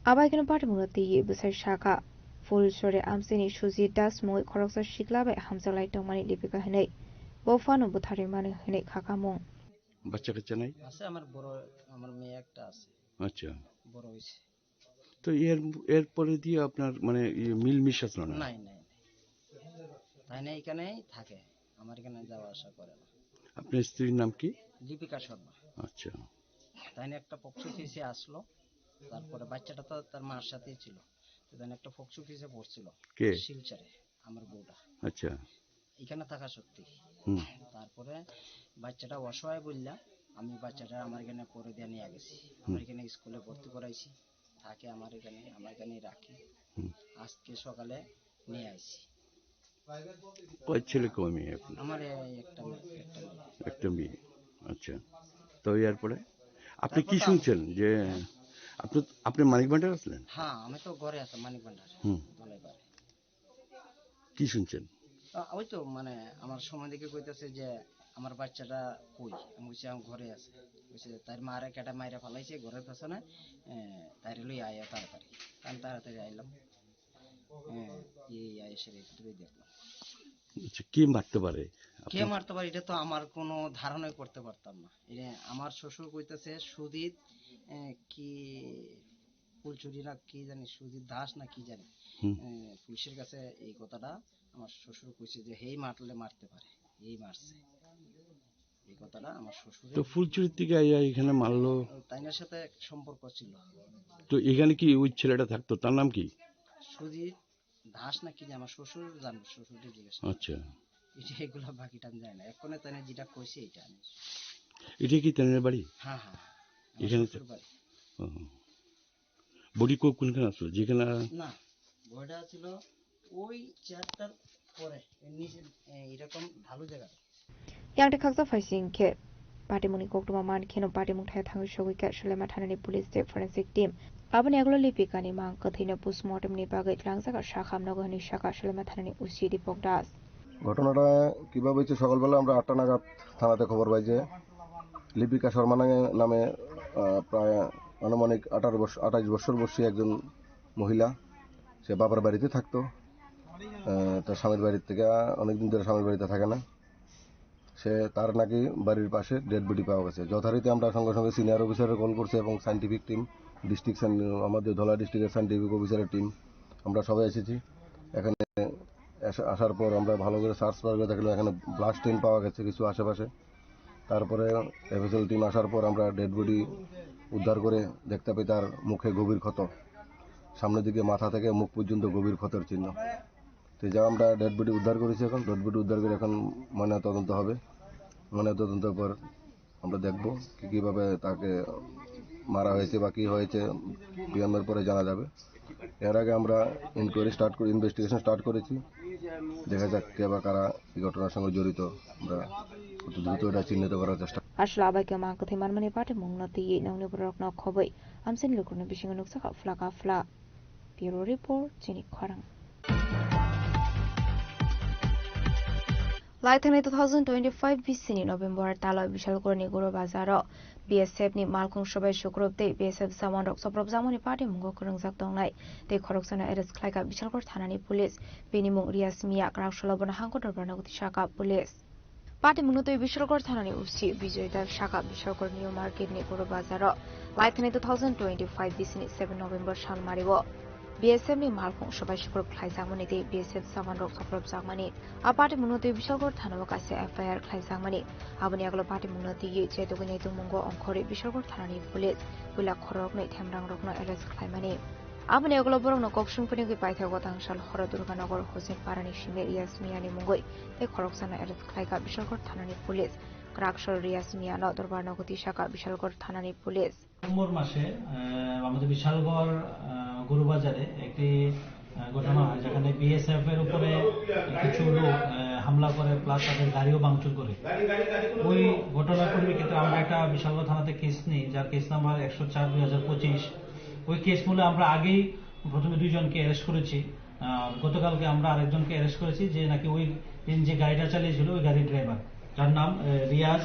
Abai kheno patimungno twiwi bwsai sakha, Phulsori amchaini Sujit Das mungwi khoroksa sikla bai hamjaklai tongmani Lipika hwnwi. Bo phano butharwi mano hwnwi kha kamung. বাচ্চা কাচ্চা নাই? আছে, আমার বড়, আমার মেয়ে একটা আছে। আচ্ছা। বড় হইছে। তো এর, এর পরে দিয়ে আপনার মানে ইয়ে মিলমিশ আসলো না? নাই, নাই, নাই। তাই না এখানেই থাকে, আমার এখানে যাওয়া আসা করে না। আপনার স্ত্রীর নাম কি? লিপিকা শর্মা। আচ্ছা। তাই না একটা পক্সো কেসে আসলো, তারপরে বাচ্চাটা তো তার মার সাথেই ছিল। তো তাই না একটা পক্সো কেসে পড়ছিল। কে? শিলচরে, আমার বউটা। আচ্ছা। এখানে থাকা সত্যি। হুম। তারপরে বাচ্চাটা অসহায় বললা, আমি বাচ্চাটা আমার এখানে পরে দিয়ে নিয়ে গেছি। আমার হুম। এখানে স্কুলে ভর্তি করাইছি, থাকে আমার এখানে, আমার এখানেই রাখি। হুম। আজকে সকালে নিয়ে আইছি। কয় ছেলে কয় মেয়ে আপনার? আমার এই একটা মেয়ে, একটা মেয়ে। একটা মেয়ে। আচ্ছা। তো এরপরে আপনি তারপর কি তো শুনছেন যে আপনি, আপনি মানিক ভান্ডার আছিলেন? হ্যাঁ, আমি তো ঘরে আছি মানিক ভান্ডার। হুম। ধলাইপাড়ায়। কি শুনছেন? আ, ওই তো মানে আমার সময় দেখে কইতাছে যে আমার বাচ্চাটা কই? আমি কইছি, "আমার ঘরে আছে।" কইছে, "তার মারে কেটা মাইরা ফালাইছে ঘরের পেছনে, এ, তাইরে লই আয় তাড়াতাড়ি।" আমি তাড়াতাড়ি আইলাম। এ, এই আইসে রে, এটাই দেখলাম। আচ্ছা, কে মারতে পারে? কে আপনি মারতে পারে এটা তো আমার কোনো ধারণাই করতে পারতাম না। এটা আমার শ্বশুর কইতাছে সুজিত, এ, কি ফুলচুরি না কি জানি, সুজিত দাস না কি জানি। হুম। এ, পুলিশের কাছে এই কথাটা আমার শ্বশুর কইছে যে হেই মারলে মারতে পারে, এই মারছে। এই কথাটা আমার শ্বশুরে তো ফুলচুরির থেকে আইয়া এখানে মারলো। তাইনার সাথে এক সম্পর্ক ছিল। তো এখানে কি ওই ছেলেটা থাকতো? তার নাম কি? সুজিত দাস না কি যে আমার শ্বশুর জানবে, শ্বশুরকে জিজ্ঞাসা করবে। আচ্ছা। এটা এগুলা বাকিটা আমি জানি না। এক্ষণে তাইনা যেটা কইছে এটা আমি। এটা কি তাইনার বাড়ি? হ্যাঁ, হ্যাঁ, হ্যাঁ। আমার এখানে তো শ্বশুর বাড়ি। ও। বডি কো-, কোনখানে আসলো? যেখানে না, বডিটা ছিল ওই চেয়ারটার পরে, এর নিচে, এ, এরকম ঢালু জায়গা। Yang tei khaksa phaising khe patimungni koktwma man kheno patimung thaya thangwi sogwi kha Salema thanani police tei forensic team. Aboni yagulo Lipikani mang kwthwino postmortem ni bagwi tlangjak sakha nogo hwnwi sakha Salema thanani O C Dipok Das. ঘটনাটা কিভাবে হয়েছে, সকালবেলা আমরা আটটা নাগাদ থানাতে খবর পাই যে লিপিকা শর্মা নামে, নামে, আহ, প্রায় আনুমানিক আঠারো বছর, আঠাইশ বছর বয়সী একজন মহিলা, সে বাবার বাড়িতে থাকতো। আহ, তার স্বামীর বাড়ির থেকে অনেকদিন ধরে স্বামীর বাড়িতে থাকে না। সে, তার নাকি বাড়ির পাশে ডেড বডি পাওয়া গেছে। যথারীতি আমরা সঙ্গে সঙ্গে সিনিয়র অফিসারের কল করছি এবং সায়েন্টিফিক টিম, ডিস্ট্রিক্ট সায়েন-, আমাদের ধলা ডিস্ট্রিক্টের সায়েন্টিফিক অফিসারের টিম, আমরা সবাই এসেছি। এখানে এসে, আসার পর আমরা ভালো করে সার্চ করে দেখলাম, এখানে ব্লাড স্টেন পাওয়া গেছে কিছু আশেপাশে। তারপরে এফএসএল টিম আসার পর আমরা ডেড বডি উদ্ধার করে দেখতে পাই তার মুখে গভীর ক্ষত, সামনের দিকে মাথা থেকে মুখ পর্যন্ত গভীর ক্ষতর চিহ্ন। তো যা আমরা ডেড বডি উদ্ধার করেছি, এখন ডেড বডি উদ্ধার করে এখন ময়নাতদন্ত হবে। ময়নাতদন্তের পর আমরা দেখব কি, কিভাবে তাকে মারা হয়েছে বা কি হয়েছে, পিএম এর পরে জানা যাবে। এর আগে আমরা ইনকোয়ারি স্টার্ট করে, ইনভেস্টিগেশন স্টার্ট করেছি। দেখা যাক কে বা কারা এই ঘটনার সঙ্গে জড়িত, আমরা অতি দ্রুত এটা চিহ্নিত করার চেষ্টা। Aswla abai khe mang kwthwi manmani patimungno twiwi nokni borokno khobwi amchaini lukurokni bisingo nukjakha phlaka phla. Bureau Report, Chini Khorang. Laithani two thousand twenty-five bisini November talo Bishalkorni Guru Bazaro B S F ni malkhung sobai sukrub tei B S F jawan rok chopropjakmani patimung o kwrwngjak tongnai tei khoroksano arrest khlaikha Bishalkor thanani police. Bini mung Rias Mia, kwrak salo bono hangko dorbarno goti saka police. Patimungno twi Bishalkor thanani O C Bijoy Das saka Bishalkor New Market ni Guru Bazaro laithani two thousand twenty-five bisini seven November salmario B S F ni malkhung sobai sukrub khlaijakmani tei B S F jawan rok chopropjakmani. A patimungno twi Bishalkor thana o kaisa F I R khlaijakmani. Aboni yagulo patimungno twiwi chetugwi naitukmungo ongkhorwi Bishalkor thanani police puila khoroknwi themrangrokno arrest khlaimani. Aboni yagulo borokno kok sungphirni wngwi paithakgo tangsal horo Durganagar Hosen parani simi Rias Miani mungwi tei khoroksano arrest khlaikha Bishalkor thanani police. Kwraksor Rias Miano dorbarno goti saka Bishalkor thanani police. November মাসে, আহ, আমাদের বিশালগড়, আহ, গরুবাজারে একটি আহ, ঘটনা হয়, যেখানে বিএসএফ এর উপরে কিছু লোক, আহ, হামলা করে, প্লাস তাদের গাড়িও ভাঙচুর করে। ওই ঘটনার পরিপ্রেক্ষিতে আমরা একটা বিশালগড় থানাতে কেস নিই, যার কেস নাম্বার একশো চার দুই হাজার পঁচিশ। ওই কেস মূলে আমরা আগেই প্রথমে দুইজনকে অ্যারেস্ট করেছি। আহ, গতকালকে আমরা আরেকজনকে অ্যারেস্ট করেছি, যে নাকি ওই দিন যে গাড়িটা চালিয়েছিল, ওই গাড়ির ড্রাইভার, যার নাম, আহ, রিয়াজ,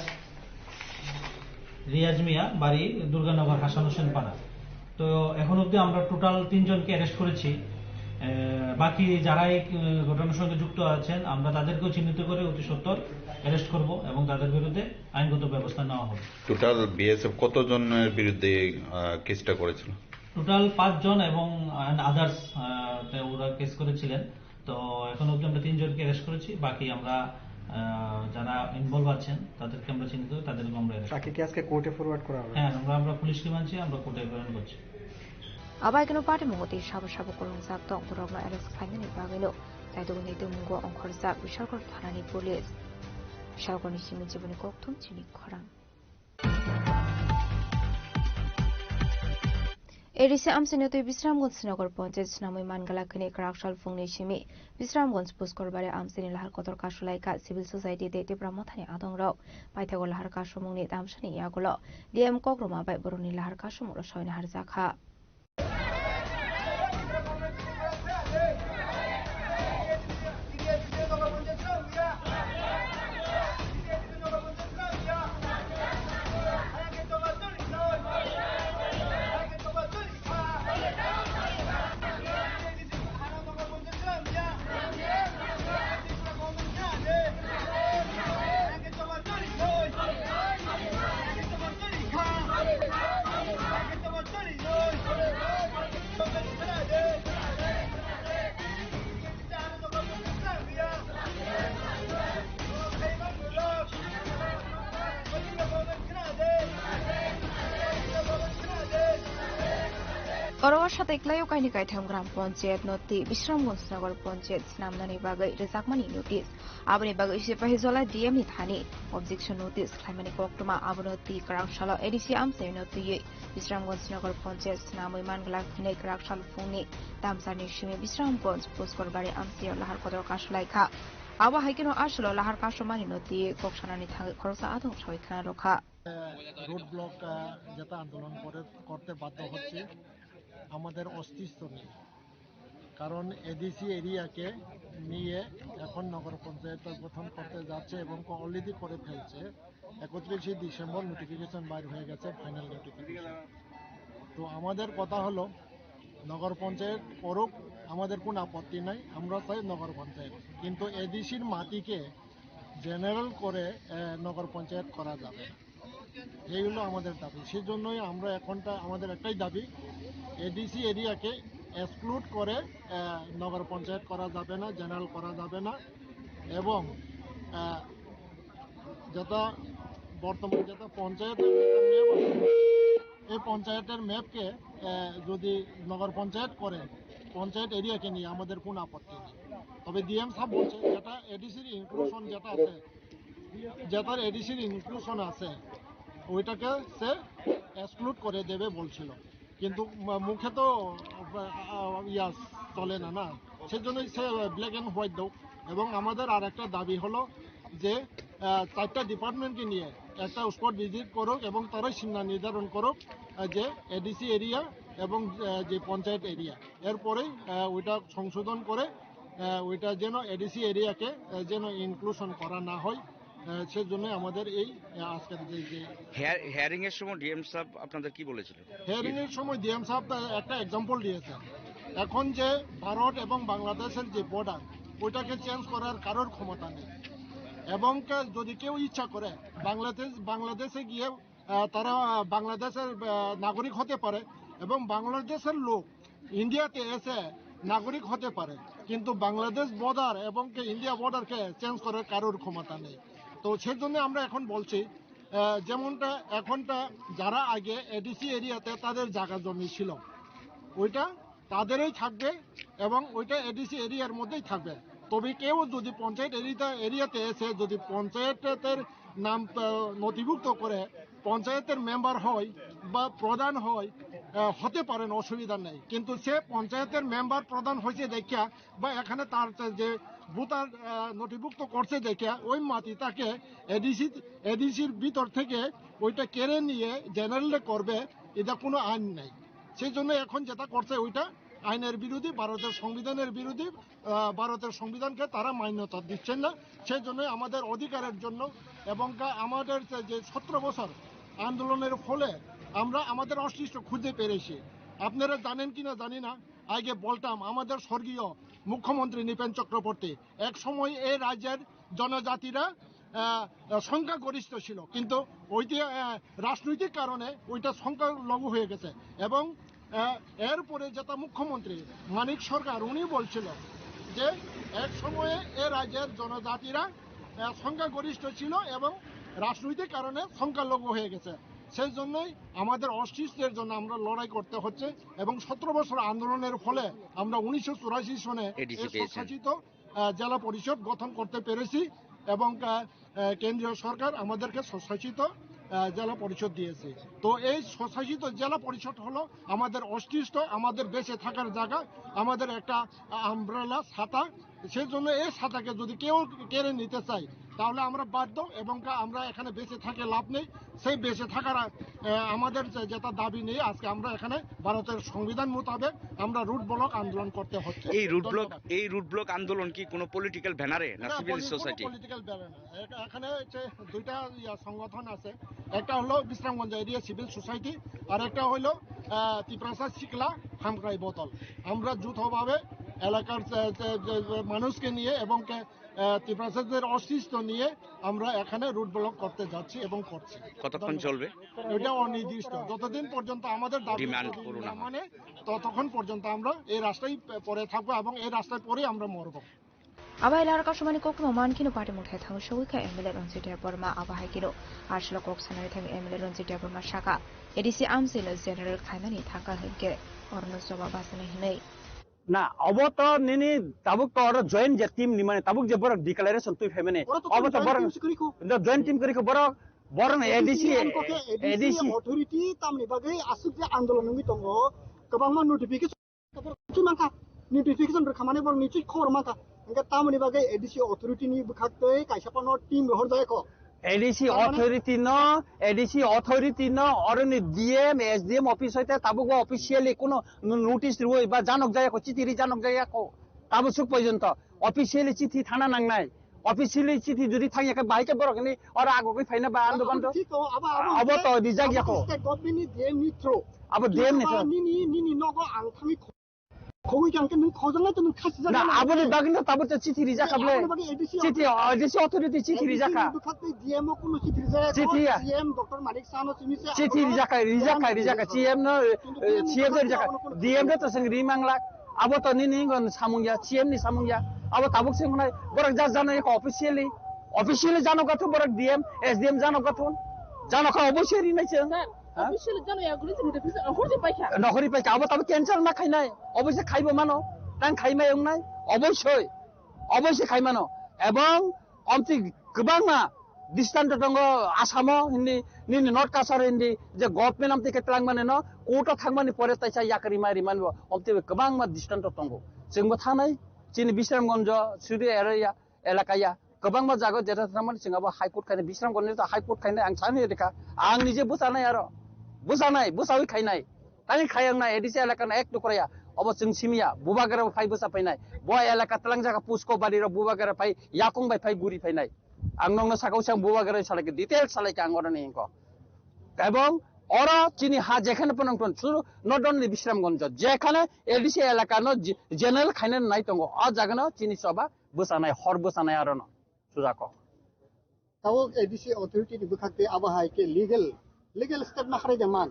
রিয়াজ মিয়া, বাড়ি দুর্গানগর হাসান হোসেন পাড়া। তো এখন অবধি আমরা টোটাল তিনজনকে অ্যারেস্ট করেছি। আহ, বাকি যারা এই, আহ, ঘটনার সঙ্গে যুক্ত আছেন, আমরা তাদেরকেও চিহ্নিত করে অতি সত্বর অ্যারেস্ট করব এবং তাদের বিরুদ্ধে আইনগত ব্যবস্থা নেওয়া হবে। টোটাল বিএসএফ কতজনের বিরুদ্ধে, আহ, কেসটা করেছিল? টোটাল পাঁচজন এবং আদার্স, আহ, তে ওরা কেস করেছিলেন। তো এখন অবধি আমরা তিনজনকে অ্যারেস্ট করেছি, বাকি আমরা, আহ, যারা ইনভলভ আছেন তাদেরকে আমরা চিহ্নিত করে তাদেরকে আমরা অ্যারেস্ট। তাকে কি আজকে কোর্টে ফরওয়ার্ড করা হবে? হ্যাঁ, আমরা, আমরা পুলিশ রিমান্ডে আমরা কোর্টে প্রেরণ করছি। Abai keno party mungoti sabo sabo kolongjak tong borokno arrest khlainani bagwino Chaitogni tongmungo ongkhorjak Bishalgarh thanani police. Bishalgarhni simi jiboni kokthum chini khorang. A D C amchaini twi Bisramganj Nagar Panchayat swnamwi man glak hwnwi kwrak sal phungni simi Bisramganj Puskorbari amchaini lahar kotor kasulaikha civil society tei Tipra Mothani adongrok. Paithago lahar kasumungni tamsani yagulo D M Kokroma bai borokni lahar kasumung rw soi naharjakha. Oro o satai kwlaio kaini kaitham gram panchayat no tei Bisramganj Nagar panchayat swnamnani bagwi rwjakmani notice. Aboni bagwi Sepahijala D M ni thani objection notice khlaimani koktwma abono twi kwrak salo A D C amchaino twiwi Bisramganj Nagar panchayat swnamwi man glak hwnwi kwrak sal phungni tamsarni simi Bisramganj Puskorbari amchaio lahar kotor kasulaikha. Abo hai kheno aswlo lahar kasumani no twi kok sanani thangwi khoroksa adong sawi khna rwkha. Road block, আহ, যেটা আন্দোলন করে, করতে বাধ্য হচ্ছে, আমাদের অস্তিত্ব নেই। কারণ এডিসি এরিয়াকে নিয়ে এখন নগর পঞ্চায়েত গঠন করতে যাচ্ছে এবং অলরেডি করে ফেলছে। একত্রিশে ডিসেম্বর নোটিফিকেশন বাইর হয়ে গেছে, ফাইনাল নোটিফিকেশন। তো আমাদের কথা হলো, নগর পঞ্চায়েত করুক, আমাদের কোনো আপত্তি নাই, আমরা চাই নগর পঞ্চায়েত। কিন্তু এডিসির মাটিকে জেনারেল করে, আহ, নগর পঞ্চায়েত করা যাবে না। এই হলো আমাদের দাবি। সেজন্যই আমরা এখনটা, আমাদের একটাই দাবি, এডিসি এরিয়াকে এক্সক্লুড করে, আহ, নগর পঞ্চায়েত করা যাবে না, জেনারেল করা যাবে না। এবং, আহ, যেটা বর্তমান যেটা পঞ্চায়েতের যেটা ম্যাপ আছে, এই পঞ্চায়েতের ম্যাপকে, আহ, যদি নগর পঞ্চায়েত করে, পঞ্চায়েত এরিয়াকে নিয়ে আমাদের কোনো আপত্তি নেই। তবে ডিএম সাহেব বলছে যেটা এডিসির ইনক্লুশন যেটা আছে, যেটার এডিসির ইনক্লুশন আছে, ওইটাকে সে এক্সক্লুড করে দেবে বলছিল, কিন্তু মু-, মুখে তো, আহ, ইয়া চলে না, না, সেজন্যই সে ব্ল্যাক অ্যান্ড হোয়াইট দাও। এবং আমাদের আর একটা দাবি হলো যে, আহ, চারটা ডিপার্টমেন্টকে নিয়ে একটা স্পট ভিজিট করুক এবং তারাই সীমা নির্ধারণ করুক, আহ, যে এডিসি এরিয়া এবং, আহ, যে পঞ্চায়েত এরিয়া, এরপরেই, আহ, ওইটা সংশোধন করে, আহ, ওইটা যেন এডিসি এরিয়াকে, আহ, যেন ইনক্লুশন করা না হয়, আহ, সেজন্য আমাদের এই, আহ, আজকের যে, যে হিয়ার-, হিয়ারিং এর সময় ডিএম সাহেব আপনাদের কি বলেছিল? হিয়ারিং এর সময় ডিএম সাহেব তা একটা এক্সাম্পল দিয়েছে, এখন যে ভারত এবং বাংলাদেশের যে বর্ডার, ওইটাকে চেঞ্জ করার কারোর ক্ষমতা নেই। এবং কে-, যদি কেউ ইচ্ছা করে বাংলাদেশ, বাংলাদেশে গিয়ে, আহ, তারা, আহ, বাংলাদেশের, আহ, নাগরিক হতে পারে এবং বাংলাদেশের লোক ইন্ডিয়াতে এসে নাগরিক হতে পারে, কিন্তু বাংলাদেশ বর্ডার এবং কি ইন্ডিয়া বর্ডারকে চেঞ্জ করার কারোর ক্ষমতা নেই। তো সেজন্য আমরা এখন বলছি, আহ, যেমনটা এখনটা যারা আগে এডিসি এরিয়াতে তাদের জায়গা জমি ছিল, ওইটা তাদেরই থাকবে এবং ওইটা এডিসি এরিয়ার মধ্যেই থাকবে। তবে কেউ যদি পঞ্চায়েত এরিয়া, এরিয়াতে এসে যদি পঞ্চায়েতের নাম, আহ, নথিভুক্ত করে পঞ্চায়েতের মেম্বার হয় বা প্রধান হয়, আহ, হতে পারেন, অসুবিধা নেই, কিন্তু সে পঞ্চায়েতের মেম্বার প্রধান হয়েছে দেখিয়া বা এখানে তার যে ভোটার, আহ, নথিভুক্ত করছে দেখিয়া ওই মাটি তাকে এডিসি, এডিসির ভিতর থেকে ওইটা কেড়ে নিয়ে জেনারেলে করবে, এটা কোনো আইন নেই। সেই জন্য এখন যেটা করছে ওইটা আইনের বিরোধী, ভারতের সংবিধানের বিরোধী। আহ, ভারতের সংবিধানকে তারা মান্যতা দিচ্ছেন না। সেই জন্য আমাদের অধিকারের জন্য এবং কা-, আমাদের যে, যে সতেরো বছর আন্দোলনের ফলে আমরা আমাদের অস্তিত্ব খুঁজে পেরেছি। আপনারা জানেন কিনা জানি না, আগে বলতাম, আমাদের স্বর্গীয় মুখ্যমন্ত্রী নৃপেন চক্রবর্তী এক সময় এই রাজ্যের জনজাতিরা, আহ, সংখ্যাগরিষ্ঠ ছিল, কিন্তু ওই যে, আহ, রাজনৈতিক কারণে ওইটা সংখ্যালঘু হয়ে গেছে। এবং আহ, এরপরে যেটা মুখ্যমন্ত্রী মানিক সরকার, উনি বলছিল যে এক সময়ে এ রাজ্যের জনজাতিরা, আহ, সংখ্যাগরিষ্ঠ ছিল এবং রাজনৈতিক কারণে সংখ্যালঘু হয়ে গেছে। সেই জন্যই আমাদের অস্তিত্বের জন্য আমরা লড়াই করতে হচ্ছে এবং সতেরো বছর আন্দোলনের ফলে আমরা উনিশশো চুরাশি সনে এডিসি এই পেয়েছেন। স্বশাসিত, আহ, জেলা পরিষদ গঠন করতে পেরেছি এবং, আহ, আহ, কেন্দ্রীয় সরকার আমাদেরকে স্বশাসিত, আহ, জেলা পরিষদ দিয়েছে। তো এই স্বশাসিত জেলা পরিষদ হলো আমাদের অস্তিত্ব, আমাদের বেঁচে থাকার জায়গা, আমাদের একটা, আহ, আমব্রেলা, ছাতা। সেই জন্য এই ছাতাকে যদি কেউ কেড়ে নিতে চায়, তাহলে আমরা বাধ্য এবং কা-, আমরা এখানে বেঁচে থাকে লাভ নেই। সেই বেঁচে থাকার, আহ, আমাদের যে, যেটা দাবি নিয়ে আজকে আমরা এখানে ভারতের সংবিধান মোতাবেক আমরা রুট ব্লক আন্দোলন করতে হচ্ছে। এই রুট ব্লক, ধন্যবাদ। এই রুট ব্লক আন্দোলন কি কোনো পলিটিক্যাল ব্যানারে না এটা সিভিল পলি-, কোনো সোসাইটি? পলিটিক্যাল ব্যানার না। এ-, এখানে হচ্ছে দুইটা ইয়া সংগঠন আছে, একটা হলো বিশ্রামগঞ্জ এরিয়া সিভিল সোসাইটি, আর একটা হলো, আহ, তিপ্রাসা শিকলা হামক্রাই বতল। আমরা যৌথভাবে এলাকার যে, যে, যে, যে মানুষকে নিয়ে এবং কে, আহ, তিপ্রাসাদের অস্তিত্ব নিয়ে আমরা এখানে রুট ব্লক করতে যাচ্ছি এবং করছি। কতক্ষণ চলবে? এটা অনির্দিষ্ট, যতদিন পর্যন্ত আমাদের দাবি ডিমান্ড যদি করুন না আমার। মানে, ততক্ষণ পর্যন্ত আমরা এই রাস্তায় পড়ে থাকবো এবং এই রাস্তায় পড়ে আমরা মরবো। Abo hai larok kasamani koktwma mankhe no party mungthai thango sogwi kha M L A Ranjit Debbarma. Abo hai kheno aswk kok sanani thangwi M L A Ranjit Debbarma sakha, A D C amchaino general khaimani thangkha hinkhe orono choba bachanai hinwi. Na, obo to nini tabuk to oro joint je team ni mane, tabuk je borok declaration twi phaimani. Oro to obo to joint borok team se kwrwi kho. No, joint team kwrwi kho borok, borok no A D C, A D C, A D C authority tamni bagwi aswk je andolon wngwi tongo, kwbangma notification. Borok chwi mankha, notification rwkha mane borok ni chwi khobor mankha. Hwnkhe tamoni bagwi A D C authority ni bwkhak twi kaisa phano team rohor jaya kho. A D C authority no, A D C authority no, oroni D M, S D M office hoite tabuk bo officially kuno no-, notice rwui ba janok jaya kho, chithi ri janok jaya kho. Tabuk suk porjonto officially chithi thana nangnai. Officially chithi jodi thangya khe bahai khe borok ni oro agogwi phaina ba ando bando. Thik to, abo, abo Abo hwnkhe to rijak abo ya kho. State government ni D M ni through. Abo D M ni through. Nini, nini nogo ang thangwi kho-, khogwi khe ang khe nwng khojaknai to nwng khasi jaknai. Na, aboni bagwi no tabuk to chithi rijak kha ble. Aboni bagwi A D C chithi, authority, A D C authority chithi rijak kha. A D C ni bwkhak tei D M o kuno chithi rijak kha. Chithi ya. C M Doctor Manik Saha no simi se chithi rijak kha, rijak kha, rijak kha. C M no, eh, C M no rijak kha. D M no to seng ri manglak. Abo to nini ngon samung ya, C M ni samung ya. Abo tabuk seng nai, borok ja jano ya officially. Officially jano gathun borok D M, S D M jano gathun. Jano kha obviously rinai chwng. Sir, ha? Officially jano ya guri chwng notification ahorji paikha. Nohori paikha, abo tabuk cancel ma khainai. Obviously khaibo mano. Tang khaimai wngnai. Obviously. Obviously khaimano. Ebong omtwi kwbangma distanto tongo Asamo hindi, nini North Cachar hindi, je government amtwi khe twlangmani no court o thangmani pore taisa yakari mai rimani bo omtwi kwbangma distanto tongo. Chwngbo thangnai, chini Bisramganjo, Suri area, elakaya, kwbangma jaga jeta thangmani chwng abo High Court khainai, Bisramganjo to High Court khainai ang sani rikha, ang nije bwchanai aro, bwchanai, bwchawi khainai. Tani khayang na A D C elaka na ek tukra ya. Obo chwng simi ya. Bubagra phai bwsa phainai. Bo elaka twlang jaga Pusko bari rok Bubagra phai yakung bai phai guri phainai. Ang nokno sakao sang Bubagra salai khe detail salai khe ang oro ni hingko. Ebong oro chini ha jekhane ponong ton suru not only Bisramganj jekhane A D C elaka no je-, general khaina nai tongo. O jaga no chini choba bwsanai hor bwsanai aro no. Sujako. Tabuk A D C authority ni bwkhak tei abo hai khe legal, legal step na kharai de man.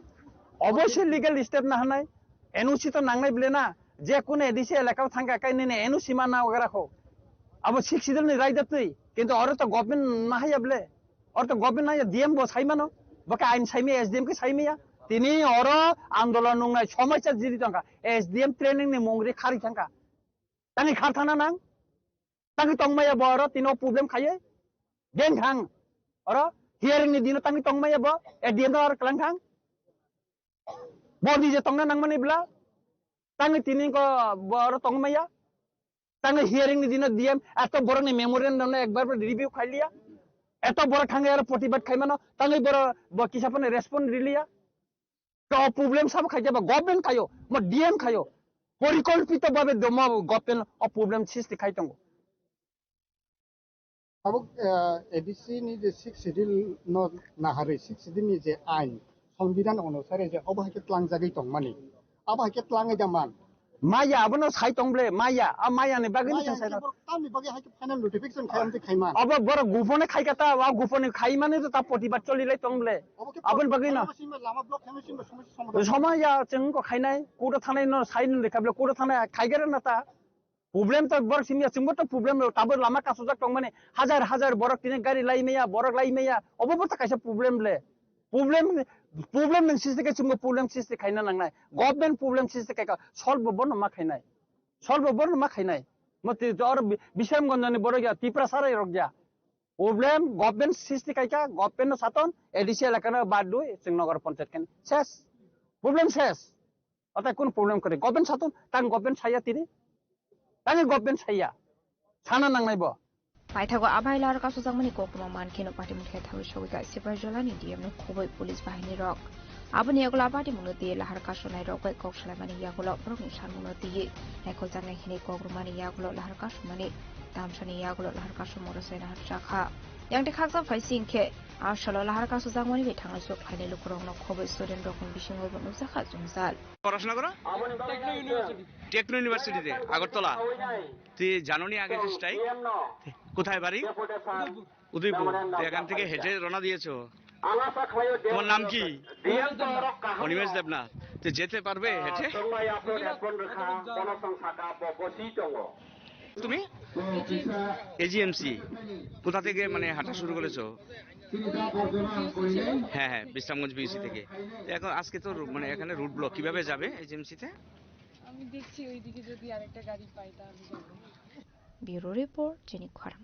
Obviously legal step na hanai, N O C to nangnai bile na, je kuno A D C elaka o thangkha kai nini N O C ma na ogra kho. Abo Sixth Schedule ni raida twi, kintu oro to government ma haya bile. Oro to government na ya D M bo sai mano, bo khe ain sai maya, S D M khe sai maya. Tini oro andolon nungnai somai cha jiri tongkha, S D M training ni mungri khari thangkha. Tangwi khar thangna nang? Tangwi tongmaya bo oro tino problem khaiwi. Deng thang. Oro hearing ni dino tangwi tongmaya bo. A D M no aro klang thang. Bo nije tongna nangmani bla? Tangwi tini ko boro tongmaya? Tangwi hearing ni dino D M eto borok ni memorandum no ekbar bo review khailiya? Eto borok thangwi aro protibad khaimano, tangwi boro bo kisa phano respond riliya? To problem sabo khaikhe ba government khayo, mo D M khayo. Porikolpito babe domo government o problem sisti khai tongo. Abo, eh, A D C ni je sixth schedule no naharwi, sixth schedule ni je ain, songbidhan onusare je obo hai khe tlangjagwi tongmani, abo hai khe tlangwi da man. Maya, abono sai tong ble, maya, a maya ni bagwi no Maya sai hwnkhe tong. Borok tamni bagwi hai khe final notification khai amtwi khai man. Abo borok gupone khai kata, a gupone khai mani to ta protibad choli lai tong ble. Obo khe aboni bagwi no. Lama block khaima simba somosya somadhan. Somaya chwng ko khainai, kudo thanai no sai no lekha ble, kudo thanai khai gare na ta. Problem to borok simi ya, chwngbo to problem rok, tabo lama kasujak tongmani, hajar hajar borok tini gari lai maya, borok lai maya, obo bo to kaisa problem le. Problem, problem nang sisti khe chwngbo problem sisti khaina nangnai. Government problem sisti khaika, solve bo bono ma khainai. Solve bo bono ma khainai. Mo ti to oro bi-, Bisramganj ni borok ya, Tiprasa rok ya. Problem government sisti khaika, government no saton, A D C elaka no bad dui, chwng Nagar Panchayat khaina. Ses. Problem ses. Otai kun problem kwrwi? Government satung, tang government saya tini? Tang government saya? Sana nangnai bo. Paithago abai lahar kasojakmani koktwma mankheno patimung khe thawi sogwi ka Sipahijola ni D M no khoboi police bahini rok. Aboni yagulo a patimung no twi lahar kasonai rok bai kok salaimani yagulo borokni samung no twi naikholjaknai hinwi kok rwmani yagulo lahar kasomani tamsani yagulo lahar kasomung rwchai nahar chakha. Yang tei khaksa phai sing khe a salo lahar kasojakmani bai thangnai sok khlainai lukurokno khoboi student rokni bisingo bo nukjakha jwngjal. পড়াশোনা করো? Techno university. Techno ইউনিভার্সিটিতে, আগরতলা। তুই জানো নি আগে যে স্ট্রাইক? কোথায় বাড়ি? উদয়পুর। তো এখান থেকে হেঁটে রওনা দিয়েছো। তোমার নাম কি? অনিমেষ দেবনাথ। তো যেতে পারবে হেঁটে? তুমি? এজিএমসি। কোথা থেকে মানে হাঁটা শুরু করেছো? হ্যাঁ, হ্যাঁ, বিশ্রামগঞ্জ বিইসি থেকে। তো এখন আজকে তো রু-, মানে এখানে রুট ব্লক, কিভাবে যাবে এজিএমসি তে? আমি দেখছি ওইদিকে যদি আরেকটা গাড়ি পাই তাহলে যাবো। Bureau Report, Chini Khorang.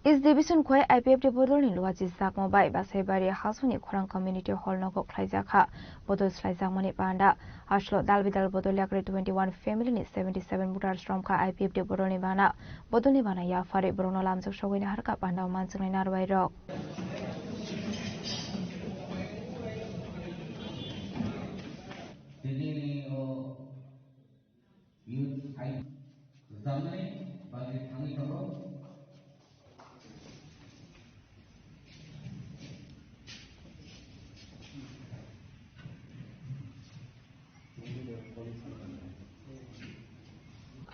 East Division khwlai I P F T bodolni luachi sakma bai Basaibari hasuni Khorang Community Hall nogo khlaijakha. Bodol slaijakmani panda. Aslo dal bidal bodol yakri twenty one family ni seventy seven voters romkha I P F T bodolni bana. Bodolni bana yaphari borokno lamjak sogwini harkha panda o manjaknai narwai rok. Youth I-, rwchapnai bagwi thangwi tongo.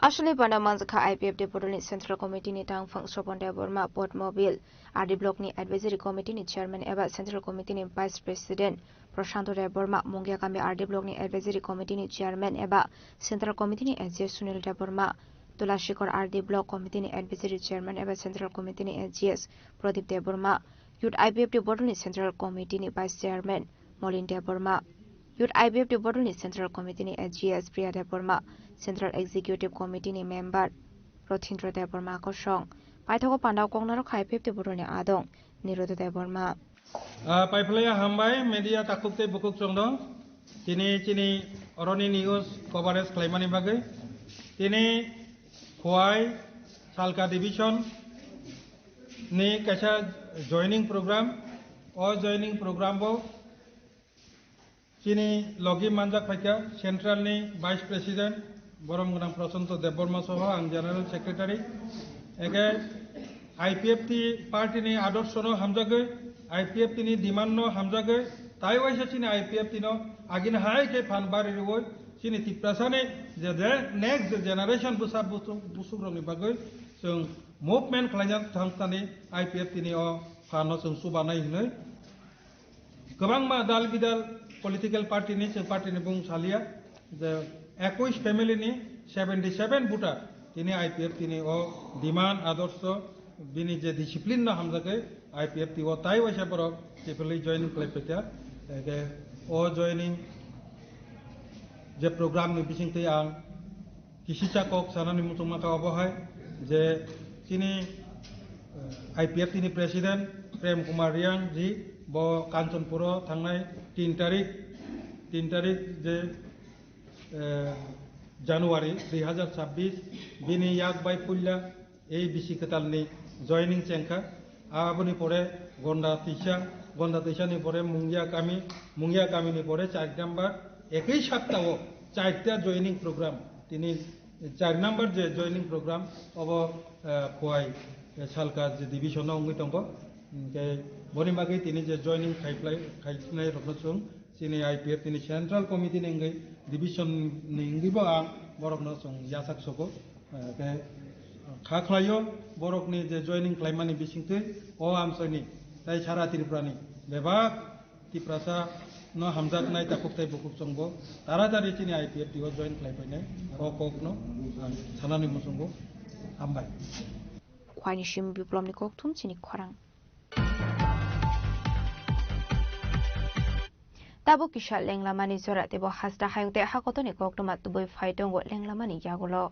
Aswlwi bana manjakha I P F T bodolni Central Committee ni tangphang Sopon Debbarma, Podmobil, R D Block ni Advisory Committee ni Chairman eba Central Committee ni Vice President, Prashanto Debbarma, Mungiakami R D Block ni Advisory Committee ni Chairman eba Central Committee ni S G S Sunil Debbarma, Tulashikor R D Block Committee ni Advisory Chairman eba Central Committee ni S G S Pradip Debbarma, Youth I P F T Bodol ni Central Committee ni Vice Chairman Molin Debbarma, Youth I P F T Bodol ni Central Committee ni S G S Priya Debbarma, Central Executive Committee ni Member Rothindra Debbarma kosong. Paithago pandao koknaro kha I P F T Bodol ni adong Nirodha Debbarma. Ah, paiphlaiya hambai, media takhuk tei bukhuk chwngno. Tini chini oroni news coverage khlaimani bagwi. Tini Khowai Salka Division ni kaisa joining program. O joining program bo chini logi manjak phaikha Central ni Vice President, borom gwnang Prashanto Debbarma soho ang General Secretary. Eke I P F T party ni adorsho no hamjagwi, I P F T ni demand no hamjagwi, tai waisa chini I P F T no agini hai khe phan bari rwui chini Tiprasa ni je, je next generation bwsa busuk, busuk rok ni bagwi chwng movement khlaina thangtani I P F T ni o phan no chwng chubanai hinwi. Kwbangma dal bidal political party ni, chwng party ni bung salia, je ekush family ni seventy seven voter tini I P F T ni o demand adorsho, bini je discipline no hamjagwi I P F T o tai waisa borok chipelwi joining khlai phaikha. Eke o joining je program ni bisingtwi ang kisisa kok sanani muchungma kha obo hai je chini, eh, I P F T ni president Prem Kumar Reang ji, Bo Kanchanpuro thangnai tin tarik, tin tarik je, eh, January dui hazar chabbish, bini yak bai puila ei bisi kwtalni joining chengkha. Aboni pore Gonda Tisa, Gonda Tisani pore Mungia kami, Mungia kamini pore char number, ekoi saptao charta joining program. Tini char number je joining program obo, eh, Khowai, eh, Salka je division o wngwi tongo. Hingke boni bagwi tini je joining khaiplai, khaiphnai rokno chwng chini I P F tini central committee ni wngwi division ni wngwi bo ang borokno chwng yachak sogo. Eh, ke kha khlaio borokni je joining khlaimani bisingtwi o amchoini tei sara Tripura ni bebak Tiprasa no hamjaknai takhuk tei bukhuk chwngbo taratari chini I P F T o join khlai painai o kokno ang sanani muchungo. Hambai. Khwaini sim Biplomni kokthum chini khorang. Tabuk kisa lenglamani jora teibo hasta hayung tei hakotoni koktwma tubui phai tongo lenglamani yagulo.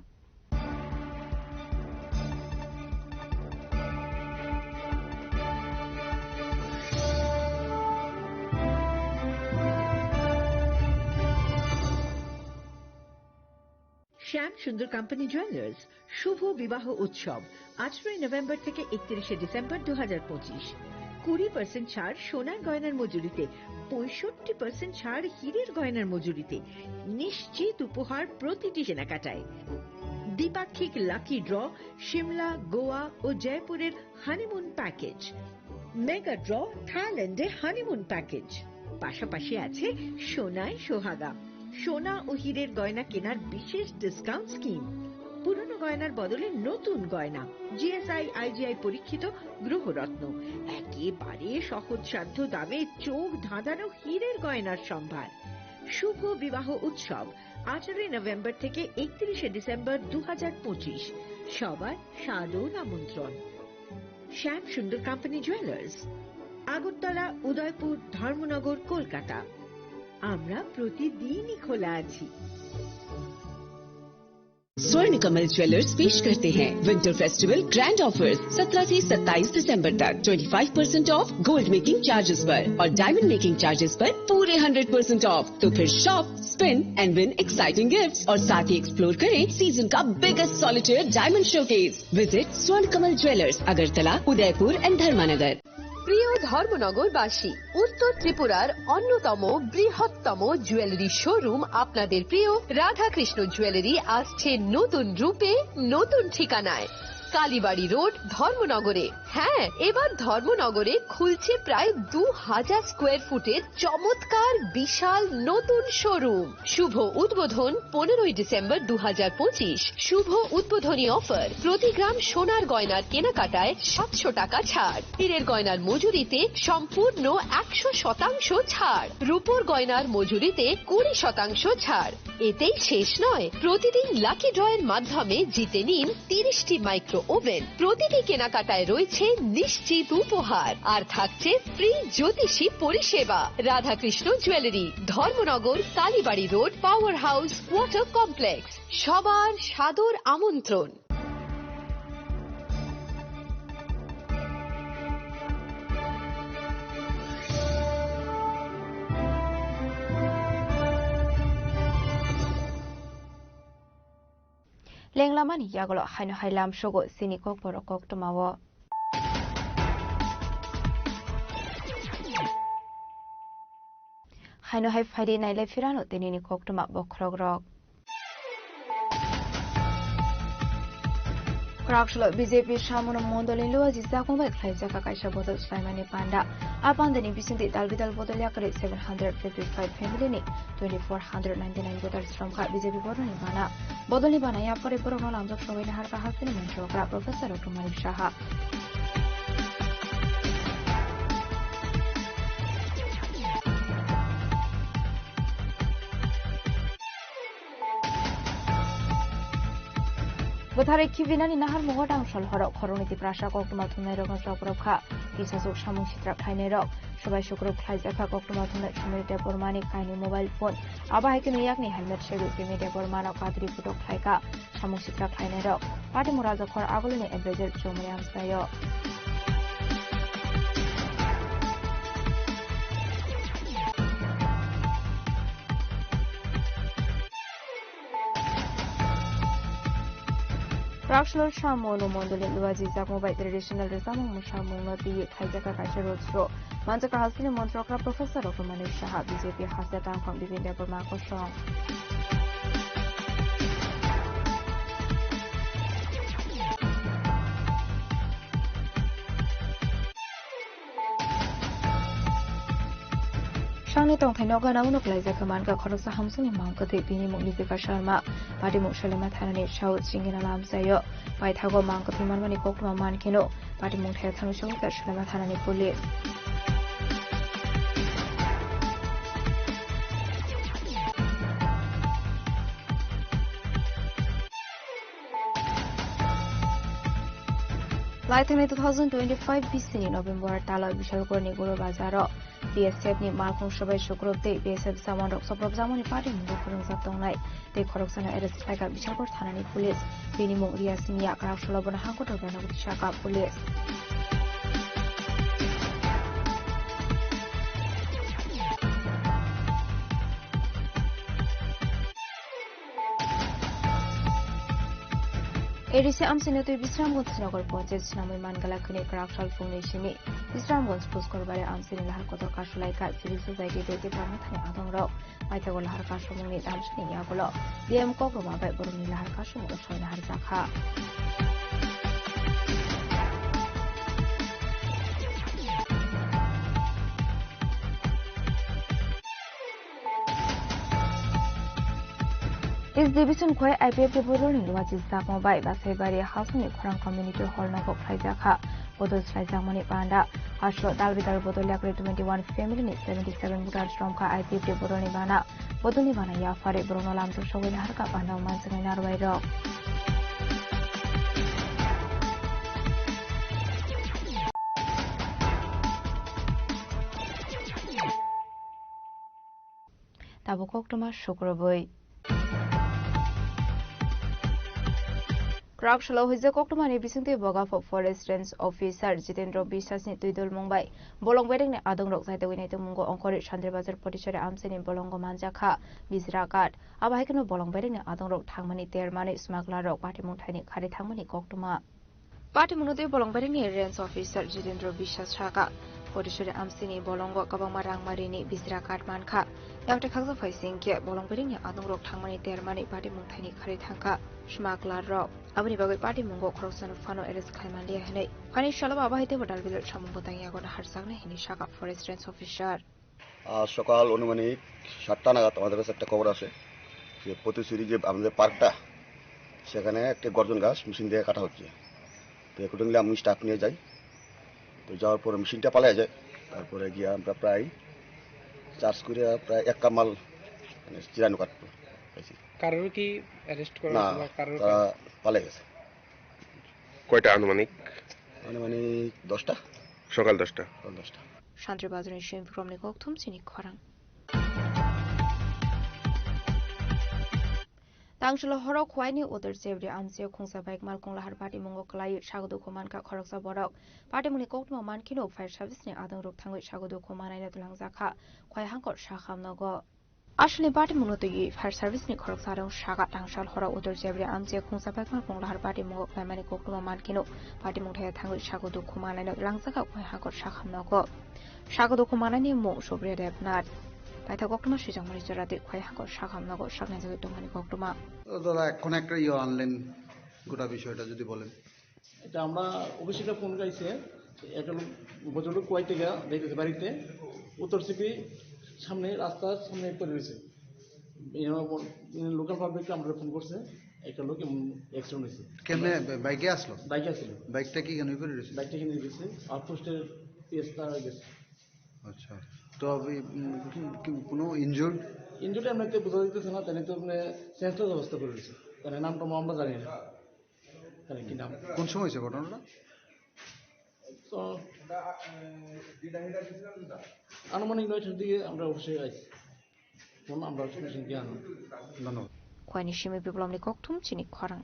শ্যাম সুন্দর company jewellers শুভ বিবাহ উৎসব আঠারোই নভেম্বর থেকে একত্রিশে ডিসেম্বর দু হাজার পঁচিশ। কুড়ি পার্সেন্ট ছাড় সোনার গয়নার মজুরিতে, পঁয়ষট্টি পার্সেন্ট ছাড় হীরের গয়নার মজুরিতে, নিশ্চিত উপহার প্রতিটি কেনাকাটায়। দ্বিপাক্ষিক লাকি ড্র, সিমলা, গোয়া ও জয়পুরের হানিমুন প্যাকেজ, মেগা ড্র, থাইল্যান্ডে হানিমুন প্যাকেজ। পাশাপাশি আছে সোনায় সোহাগা, সোনা ও হীরের গয়না কেনার বিশেষ ডিসকাউন্ট স্কিম। পুরনো গয়নার বদলে নতুন গয়না, G S I, I G I পরীক্ষিত গ্রহরত্ন, একেবারে সহজসাধ্য দামে চোখ ধাঁধানো হীরের গয়নার সম্ভার। শুভ বিবাহ উৎসব আঠারোই নভেম্বর থেকে একত্রিশে ডিসেম্বর দু হাজার পঁচিশ। সবার সাদর আমন্ত্রণ। শ্যাম সুন্দর কোম্পানি জুয়েলার্স, আগরতলা, উদয়পুর, ধর্মনগর, কলকাতা। আমরা প্রতিদিনই খোলা আছি। स्वर्ण कमल ज्वेलर्स पेश करते हैं विंटर फेस्टिवल ग्रैंड ऑफर्स। सत्रह से सत्ताईस दिसंबर तक twenty five percent of gold making charges पर और डायमंड मेकिंग चार्जेस पर पूरे हंड्रेड परसेंट ऑफ। तो फिर shop, spin and win exciting gifts और साथ ही एक्सप्लोर करें सीजन का biggest solitaire diamond showcase. Visit स्वर्ण कमल ज्वेलर्स, अगरतला, उदयपुर एंड धर्मानगर। প্রিয় ধর্মনগরবাসী, উত্তর ত্রিপুরার অন্যতম বৃহত্তম জুয়েলারি শোরুম আপনাদের প্রিয় রাধাকৃষ্ণ জুয়েলারি আসছে নতুন রূপে, নতুন ঠিকানায়, কালীবাড়ি রোড, ধর্মনগরে। হ্যাঁ, এবার ধর্মনগরে খুলছে প্রায় দু হাজার স্কোয়ার ফুটের চমৎকার বিশাল নতুন শোরুম। শুভ উদ্বোধন পনেরোই ডিসেম্বর দু হাজার পঁচিশ। শুভ উদ্বোধনী অফার, প্রতি গ্রাম সোনার গয়নার কেনাকাটায় সাতশো টাকা ছাড়, হীরের গয়নার মজুরিতে সম্পূর্ণ একশো শতাংশ ছাড়, রূপোর গয়নার মজুরিতে কুড়ি শতাংশ ছাড়। এতেই শেষ নয়, প্রতিদিন লাকি ড্রয়ের মাধ্যমে জিতে নিন তিরিশটি মাইক্রো ওভেন। প্রতিটি কেনাকাটায় রয়েছে নিশ্চিত উপহার, আর থাকছে ফ্রি জ্যোতিষী পরিষেবা। Radhakrishna jewellery, Dharmanagar, Kalibari road, power house, water complex. সবার সাদর আমন্ত্রণ। Lenglamani yagulo haino hai lamsogo chini kokborok koktwmao. Haino hai phaidi nailai phirano tinini koktwma bokhorokrok. Kwraksalo B J P Samono Mondolni Luaji Chakma bai khlaijak kaisa bodol swlaimani panda. A pandani bisingtwi dal bidal bodol yakarwi seven hundred fifty five family ni twenty four hundred ninety nine voters romkha B J P boroni bana. Bodolni bana yaphari borokno lamjak songwi naharkha hasteni mungsa okra Professor Doctor Manik Saha. Bwtharwi khibinani nahar mohor tangsol horo khoroknwi Tiprasa koktwma thumnairokno chopropkha. Kisasuk samung sitra khlainairok. Swbai sukrub khlaijakha koktwma thumnai Sumeru Debbarmani kainwi mobile phone. Abo hai kheno yakni helmet segwi Pimi Debbarmano kadri putok khlaikha. Samung sitra khlainairok. Patimura Jokhor Agulini Eberezer Chowmani amchaio. Raksalo Samo no mondoli luaji jakmo bai traditional rwchapmung mwsamung no twi khaijak kaisa road show. Manjak Hasteni Montrokra Professor Rokmani Saha, B J P Hasta Tangphang Bipin Debbarma kosong. Sangni tongthai nogo nangno kwlaijak khe mankha khoroksa hamsungni mangkwthwi bini mung Lipika Sharma. Patimung Salima thanani South Singina lamsaio. Paithago mangkwthwi manmani koktwma mankheno patimung thaya thangwi sogwikha Salima thanani police. Laithani two thousand twenty-five bisini November talo Bishalkorni Guru Bazaro B S F ni malkhung sobai sukrubtwi B S F jawan rok soprobjakmani patimung rok kwrwngjak tongnai tei khoroksano arrest khlaikha Bishalkor thanani police. Bini mung Riya Singya, kwrak salo bono hangkotor bai nugwi tisakha police. A D C amchaini twi Bisramganj Nagar Panchayat swnamwi mangala khwni kwrak sal phungni simi Bisramganj Puskor Bari amchaini lahar kotor kasulaikha civil society tei kwbangma thani adongrok. Paithago lahar kasumungni damsani yagulo D M kokrwma bai borokni lahar kasumung soina harjakha. East Division khwlai I P F T ni bororokni luachi sakma bai Basaibari Hasongni khorang community hall nogo khlaijakha. Bodol swlaijakmani panda aslo dalbidal bodol yakri twenty one family ni seventy seven voters romkha I P F T bororni bana. Bodolni bana yaphari borokno lamto sogwi naharkha panda manjaknai narwai rok. Tabuk koktwma sukrubwi. Kwrak salo huijak koktwmani bisingtwi Bogapha Forest Range Officer Jitendra Biswasni twi dulmung bai bolong berengni adongrok jaitogwi naitokmungo ongkhorwi Sandri Bazar Potisari amchaini bolongo manjakha Bijra Ghat. Abo hai kheno bolong berengni adongrok thangmani termani smuggler rok patimung thaini khari thangmani koktwma. Patimungno tei bolong berengni range officer Jitendra Biswas sakha, Potisari amchaini bolongo kwbangma rangmarini Bijra Ghat mankha. Yakte khaksa phai singkhe bolong berengni adongrok thangmani termani patimung thaini khari thangkha smuggler rok. Aboni bagwi patimungo khoroksano phano arrest khlaimanliya hinwi. Phani salo abo hai teibo dalbidal samung bwtang yago naharjaknai hinwi sakha Forest Range Officer. আজ সকাল আনুমানিক সাতটা নাগাদ আমার কাছে একটা খবর আসে যে পথিসুরি যে আমাদের পার্কটা, সেখানে একটা গর্জন গাছ মেশিন দিয়ে কাটা হচ্ছে। তো অ্যাকর্ডিংলি আমি স্টাফ নিয়ে যাই। তো যাওয়ার পরে মেশিনটা পালিয়ে যায়। তারপরে গিয়ে আমরা প্রায় চার্জ করে প্রায় এক কামাল মানে চিরানো কাঠ পাইছি। কারোর কি অ্যারেস্ট করা না, হয়েছে বা কারোর তারা পালিয়ে গেছে। কয়টা আনুমানিক? আনুমানিক দশটা। সকাল দশটা। সকাল দশটা। Sandri Bazarni Shim Bikromni kok thumsini khorang. Tangshalo horo khwaini Uttar Chebri amchio khungsa bike malkhung lahar patimungo kwlaiwi sago dukhu mankha khoroksa borok. Patimungni koktwma mankheno fire service ni adongrok thangwi sago dukhu manaino twlangjakha khwai hangkor sakham nogo. Aswlni patimungno twiwi fire service ni khoroksa rok sakha tangsal horo Uttar Chebri amchio khungsa bike malkhung lahar patimungo khlaimani koktwma mankheno patimung thaya thangwi sago dukhu manaino twlangjakha khwai hangkor sakham nogo. Sago dukhu manaini mung Supriya Debnath. Paithak koktwma swijangmani jora twi khwai hangkor sakham nogo saknai jagwi tongmani koktwma. দাদা, এখন একটা ইয়ে আনলেন, গোটা বিষয়টা যদি বলেন। এটা আমরা অফিসে একটা ফোন পাইছে, একটা লোক, ভদ্রলোক কুয়াই থেকে যাইতেছে বাড়িতে, উত্তর সিপি সামনে, রাস্তার সামনে পড়ে রয়েছে। লোকাল পাবলিক আমরা ফোন করছে, একটা লোক এমন অ্যাক্সিডেন্ট হয়েছে। কেমনে? বাইকে আসলো? বাইকে আসছিল। বাইকটা কি এখানে পড়ে রয়েছে? বাইকটা এখানে রয়েছে, আউটপোস্টের পিএস তারা গেছে। আচ্ছা, তো আপনি, উম, কি, কি কোনো ইনজুর্ড? ইনজুর্ড এমনিতে বোঝা যাইতেছে না, তাহলে তো মানে সেন্সলেস অবস্থা করে রয়েছে, মানে নামটা আমরা জানি না। তাহলে কি নাম? কোন সময় হয়েছে ঘটনাটা? তো আনুমানিক নয়টার দিকে আমরা অফিসে আইছি। ফোন আমরা শুনছি কি আনো? ধন্যবাদ। Khwani simi biplomni kokthum chini khorang.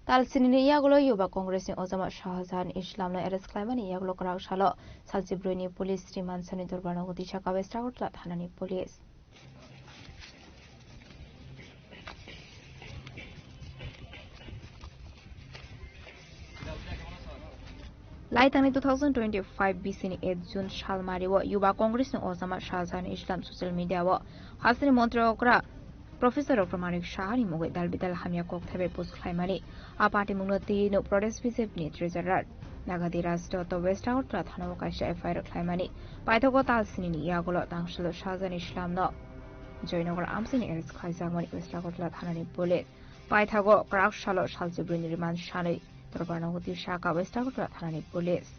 Talsinini yagulo Yuba Congressni ojama Shahjahan Islamno arrest khlaimani yagulo kwrak salo salchi brwini police rimansani dorbarno gotisa kabai Sagartala thanani police. Laitangni two thousand twenty-five bisini eight June salmario Yuba Congress ni ojama Shahjahan Islam social media o hasteni montri okra Professor Doctor Manik Saha ni mugwi dal bidal hamya kok thaibai post khlaimani. A party mungno tino Pradesh B J P ni treasurer Nagadi Raj Dutta West Agartala thana o kaisa F I R khlaimani. Paithago tal sini ni yagulo tangsalo Shahjahan Islam no Joynagar amsini arrest khaijakmani West Agartala thana ni police. Paithago kwrak salo salchibrwini remand sanwi torbarno hoti saka West Agartala thanani police.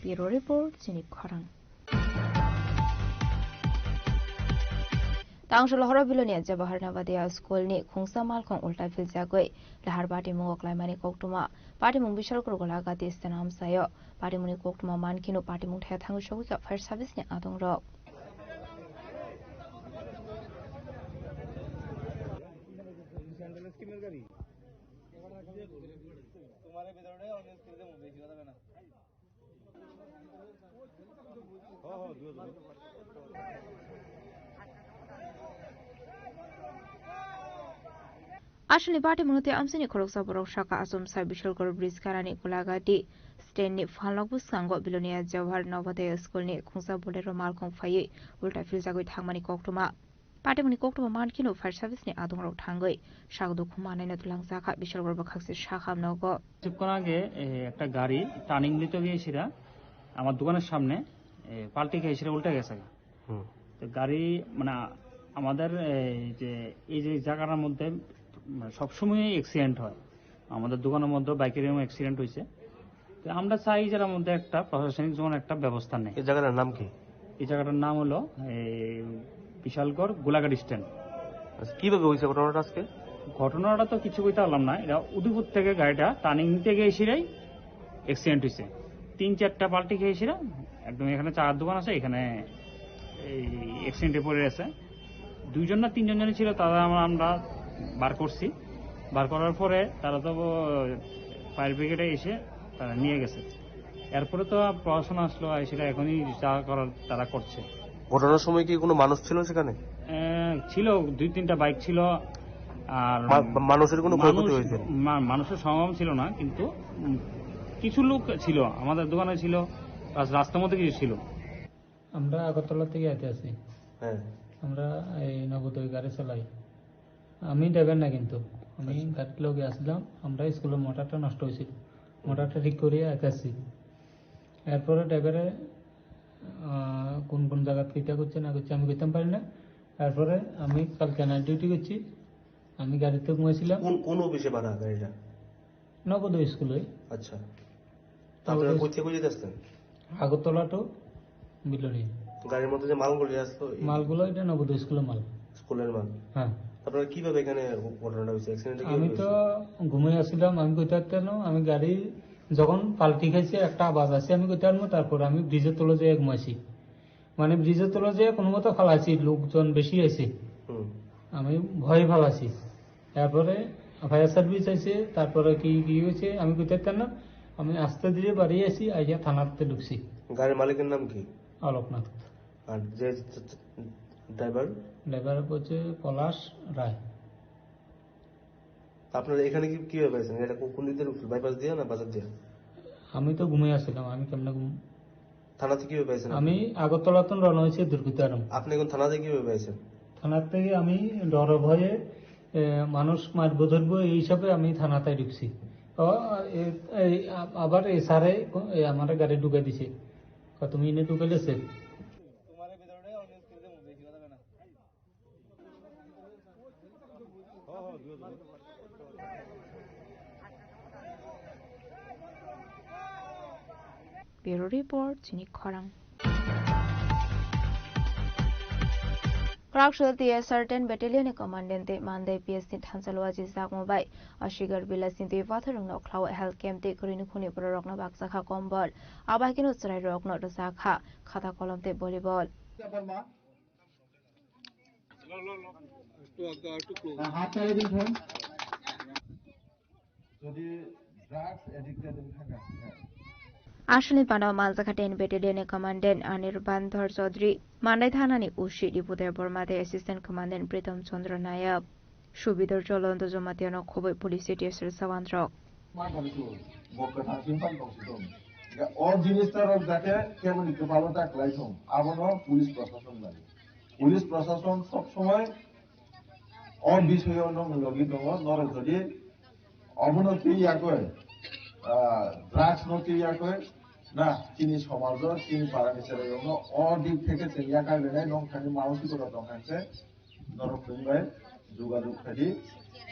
Bureau report, chini khorang. Tangsolo horo Bilonia Jawahar Navodaya School ni khungsa malkhung ulta philjagwi lahar patimung o klaimani koktwma. Patimung Bishalgarh Golagati Stand amsaio. Patimungni koktwma mankheno patimung thaya thangwi sogwikha fire service ni adongrok. Aswkni patimungno tei amchaini khoroksa borok saka achomsa Bishalgarh bridge ganani Golagati stand ni phalnok bwskango Bilonia Jawahar Navodaya School ni khungsa Bolero malkhung phaiwi ulta philjagwi thangmani koktwma. Patimungni koktwma mankheno fire service ni adongrok thangwi sak dukhu manwino twlangjakha Bishalgarh bwkhakse sakham nogo. কিছুক্ষণ আগে, এ, একটা গাড়ি টার্নিং নিতে গিয়ে সেটা আমার দোকানের সামনে, এ, পাল্টি খেয়ে সেটা উল্টে গেছে। হুম। তো গাড়ি, মানে, আমাদের এই যে, এই যে জায়গাটার মধ্যে, মানে, সবসময়ই অ্যাক্সিডেন্ট হয়। আমাদের দোকানের মধ্যে বাইকের এরকম অ্যাক্সিডেন্ট হয়েছে। তো আমরা চাই যেটার মধ্যে একটা প্রশাসনিক যেমন একটা ব্যবস্থা নেয়। এই জায়গাটার নাম কি? এই জায়গাটার নাম হলো, এই, বিশালগড় গোলাঘাট স্ট্যান্ড। আচ্ছা, কিভাবে হয়েছে ঘটনাটা আজকে? ঘটনাটা তো কিছু কইতে পারলাম না। এটা উদয়পুর থেকে গাড়িটা টার্নিং নিতে গিয়ে এসেই অ্যাক্সিডেন্ট হয়েছে। তিন চারটা পাল্টি খেয়ে এসে একদম এখানে চার দোকান আছে, এখানে এই অ্যাক্সিডেন্টে পড়ে আছে। দুইজন না তিনজন জন ছিল, তারা আমরা, আমরা বার করছি। বার করার পরে তারা তো ফায়ার ব্রিগেডে এসে তারা নিয়ে গেছে। এরপরে তো প্রশাসন আসলো, এসে এখনই যা করার তারা করছে। ঘটনার সময় কি কোনো মানুষ ছিল সেখানে? আহ, ছিল, দুই তিনটা বাইক ছিল। আর মা-, মানুষের কোনো ক্ষয়ক্ষতি মানুষ, হয়েছে? মা-, মানুষের সমাগম ছিল না, কিন্তু, উম, কিছু লোক ছিল, আমাদের দোকানে ছিল, প্লাস রাস্তার মধ্যে কিছু ছিল। আমরা আগরতলা থেকে আইতে আছি। হ্যাঁ। আমরা এই নবোদয় গাড়ি চালাই। আমি ড্রাইভার না কিন্তু, আমি আচ্ছা। গাড়ির লগে আসলাম, আমরা স্কুলের মোটরটা নষ্ট হয়েছিল, মোটরটা ঠিক করিয়া আইতে আসছি। এরপরে ড্রাইভারে, আহ, কোন কোন জায়গাত কিতা করছে না করছে আমি কইতাম পারি না। তারপরে আমি কালকে নাইট ডিউটি করছি, আমি গাড়িতে ঘুমাইছিলাম। কোন, কোন অফিসে ভাড়া গাড়িটা? নবোদয় স্কুলে। আচ্ছা। আপনারা নবোদয় কই থেকে কই যেতে আসতেন? আগরতলা to বিলোনিয়া। গাড়ির মধ্যে যে মালগুলি আসতো, এই মালগুলো এটা নবোদয় স্কুলের মাল। স্কুলের মাল? হ্যাঁ। আপনারা কিভাবে এখানে ঘটনাটা হয়েছে? অ্যাক্সিডেন্টটা কিভাবে আমি তো হয়েছে? ঘুমিয়ে আসছিলাম, আমি কইতে পারতাম না, আমি গাড়ি যখন পাল্টি খাইছে একটা আওয়াজ আছে, আমি কইতে পারবো, তারপর আমি ব্রিজের তলে যেয়ে ঘুমাইছি। মানে ব্রিজের তলে যেয়ে কোনো মতো ফালাইছি, লোকজন বেশি আছে। হুম। আমি ভয় ফালাইছি। তারপরে ফায়ার সার্ভিস আইছে, তারপরে কি, কি হয়েছে আমি কইতে পারতাম না। আমি আস্তে ধীরে বাড়ি আছি, আইয়া থানাতে ঢুকছি। গাড়ির মালিকের নাম কি? আলোকনাথ। আর যে ড্রাইভার? ড্রাইভার হচ্ছে পলাশ রায়। আপনারা এখানে কি, কিভাবে আছেন? এটা কো-, কোন দিক দিয়ে ঢুকছিল? বাইপাস দিয়ে না বাজার দিয়ে? আমি তো ঘুমিয়ে আসছিলাম, আমি কেমনে ঘুম-, থানাতে কিভাবে আছেন আপনি? আমি আগরতলা তো রওনা হয়েছি দুর্গত আরম। আপনি এখন থানাতে কিভাবে আছেন? থানা থেকে আমি ডর ভয়ে, এ, মানুষ মারবো ধরবো এই হিসাবে আমি থানাতে ঢুকছি। ও, এ, এই আ-, আবার এসআরএ কো-, এ, আমার গাড়ি ঢুকে দিছে। কত মিনিট ঢুকে দিছে? Bureau report, chini khorang. Kwrak sal T S R ten battalion ni commandant tei Mandai P S ni thansa luaji jakma bai Ashigar village ni twi pathar rokno khlao health camp tei kwrwi nukhungni borok rokno baksa kha kombol. Abai kheno chwrai rokno rwchak kha khata kolom tei volleyball. যদি drugs addicted থাকে। Aswkni panao Maljakha ten Battalion ni Commandant Anirban Dhar Chaudhary, Mandai Thana ni O C Dipudaya Borma tei Assistant Commandant Pritam Chandra Nayak, Subedar Jolonto Jamatia no khoboi police A T S rwchapmani rok. Manthani chwng bo kwthang simi phano tong si thung. Ga o jinis ta rok jate kebo ni kwpalo ta kwlai thung, abono police prosason bai. Police prosason sob somoi o bisoyo no logi tongo, norok jodi obono twi yakoi, ah, drugs no twi yakoi, na chini somajo, chini para ni chwrai rok no o dik theke chwng yakai lenai nong thani mao si kotor tong kha khe, norok chwng bai jogajog khai di,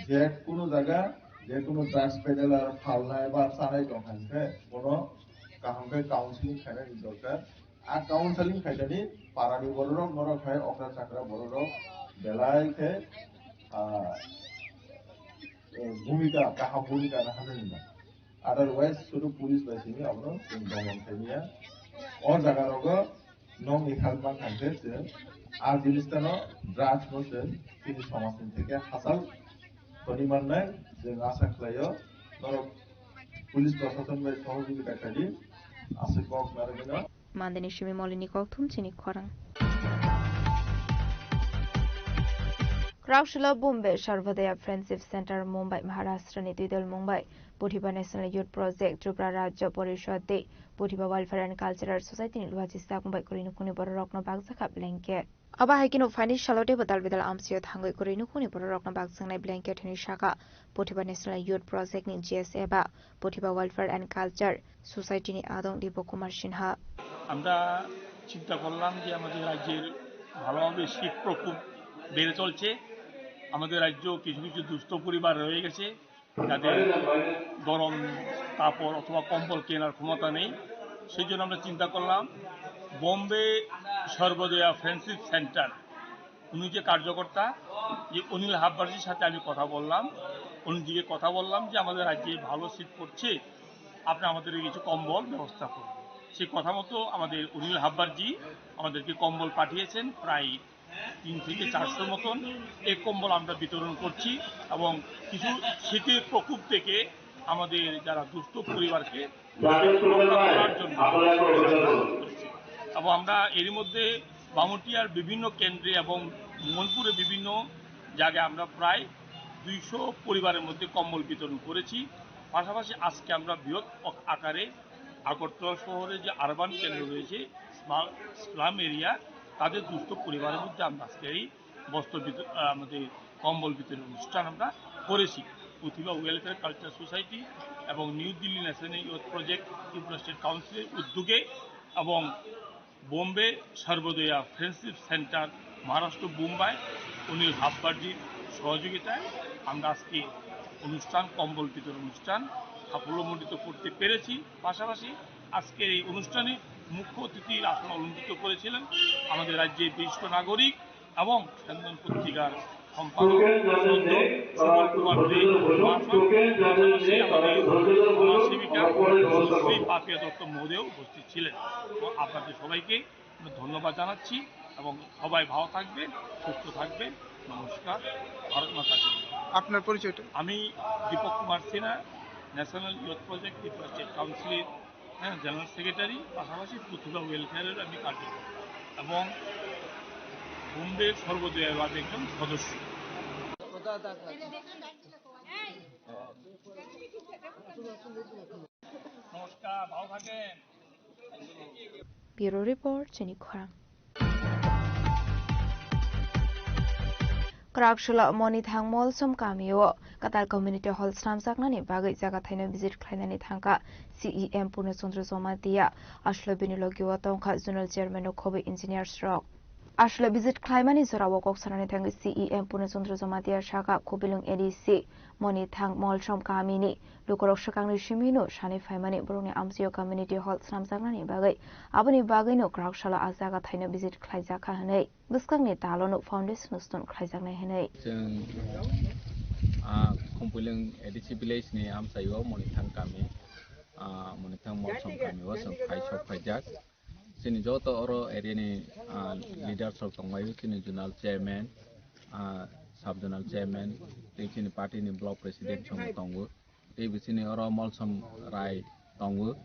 je kuno jaga, je kuno drugs peddler phalnai ba chanai tong kha khe, bono kaham khe counseling khainani dorkar. A counseling khainani para ni borok rok, norok hai okra chakra borok rok belai khe, ah, eh, bhumika, kaham bhumika na hamya ni. Otherwise, sudu police bai simi abono chwng domon khaimya. O jaga rogo nokni help man kha khe chwng a jinis tano drugs no chwng chini somaj ni theke hachal toni mannai, chwng asa khlaio norok police prosason bai sohojogita khai di, aswk kok narwgwino. Mandeni simi Molini kokthum chini khorang. Kraksalo Bombay Sarvodaya Friendship Center Mumbai Maharashtra ni twidol Mumbai Puthiba National Youth Project Tripura Rajya Porishad tei Puthiba Welfare and Cultural Society ni luachi sak Mumbai kwrwi nukhungni bororokno bakjakha blanket. Abo hai kheno phaini salo teibo dal bedal amchaio thangwi kwrwi nukhungni bororokno bakjaknai blanket hwnwi sakha Puthiba National Youth Project ni G S A ba Puthiba Welfare and Culture Society ni adong Dipak Kumar Sinha. আমরা চিন্তা করলাম যে আমাদের রাজ্যের ভালোভাবে শীত প্রকোপ বেড়ে চলছে। আমাদের রাজ্য কিছু কিছু দুস্থ পরিবার রয়ে গেছে, যাদের গরম কাপড় অথবা কম্বল কেনার ক্ষমতা নেই। সেই জন্য আমরা চিন্তা করলাম বোম্বে সর্বোদয়া ফ্রেন্ডশিপ সেন্টার, উনি যে কার্যকর্তা, যে অনিল হাব্বার্জির সাথে আমি কথা বললাম, উনি দিকে কথা বললাম যে আমাদের রাজ্যে ভালো শীত পড়ছে, আপনি আমাদেরকে কিছু কম্বল ব্যবস্থা করুন। সেই কথা মতো আমাদের অনিল হাব্বার্জি আমাদেরকে কম্বল পাঠিয়েছেন প্রায় তিন থেকে চারশো মতন। এই কম্বল আমরা বিতরণ করছি এবং কিছু শীতের প্রকোপ থেকে আমাদের যারা দুস্থ পরিবারকে রক্ষা করার জন্য এবং আমরা এরই মধ্যে বামুটিয়ার বিভিন্ন কেন্দ্রে এবং মঙ্গলপুরে বিভিন্ন জায়গায় আমরা প্রায় দুইশো পরিবারের মধ্যে কম্বল বিতরণ করেছি। পাশাপাশি আজকে আমরা বৃহৎ আকারে আগরতলা শহরে যে আরবান কেন্দ্র রয়েছে, স্মা-, স্লাম এরিয়া, তাদের দুস্থ পরিবারের মধ্যে আমরা আজকে এই বস্ত্র বিতর-, আহ, আমাদের কম্বল বিতরণ অনুষ্ঠান আমরা করেছি। প্রতিভা ওয়েলফেয়ার কালচার সোসাইটি এবং new Delhi national youth project Tripura state কাউন্সিলের উদ্যোগে এবং বোম্বে সর্বোদয়া ফ্রেন্ডশিপ সেন্টার মহারাষ্ট্র বোম্বাই অনিল হাব্বার্জির সহযোগিতায় আমরা আজকে অনুষ্ঠান, কম্বল বিতরণ অনুষ্ঠান সাফল্যমণ্ডিত করতে পেরেছি। পাশাপাশি আজকের এই অনুষ্ঠানে মুখ্য অতিথির আসন অলঙ্কৃত করেছিলেন আমাদের রাজ্যের বিশিষ্ট নাগরিক এবং স্যন্দন পত্রিকার সম্পাদক সুমন কুমার দে মহাশয়, পাশাপাশি আমাদের সমাজসেবিকা শ্রী পাপিয়া দত্ত মহোদয় উপস্থিত ছিলেন। তো আপনাদের সবাইকে ধন্যবাদ জানাচ্ছি এবং সবাই ভালো থাকবেন, সুস্থ থাকবেন। নমস্কার, ভারত মাতা কি। আপনার পরিচয়টা? আমি Dipak Kumar Sinha, national youth project Tripura state কাউন্সিলের, হ্যাঁ, জেনারেল সেক্রেটারি, পাশাপাশি প্রতিভা ওয়েলফেয়ারের আমি কার্যকর্তা এবং বোম্বে সর্বোদয় আয়োগের একজন সদস্য। নমস্কার, ভালো থাকেন। Bureau Report, chini khorang. Kwraksalo Monithang Molsom kamio kwtal community hall swnamjaknani bagwi jaga thaino visit khlainani thangkha C E M Purna Chandra Jamatia, aswkle bini logio tongkha Zonal Chairman no khobwi engineers rok. Aswkle visit khlaimani jorao kok sanani thangwi C E M Purna Chandra Jamatia sakha, Kubilung A D C Monithang Molsom kamini lukurok swkangni simino sanwi phaimani borokni amchaio community hall swnamjaknani bagwi, aboni bagwino kwraksalo a jaga thaino visit khlaijakha hwnwi bwskangni talono foundation stone khlaijaknai hwnwi. Chwng, ah, Khumpuilung A D C village ni amchaio Monithang kami, ah, Monithang Molsom kamio chwng phai sok phaijak. Chini joto oro area ni, ah, leaders rok tongbaio, chini zonal chairman, ah, sub zonal chairman, tei chini party ni block president chwng tongo. Tei bo chini oro Molsom Rai tongo,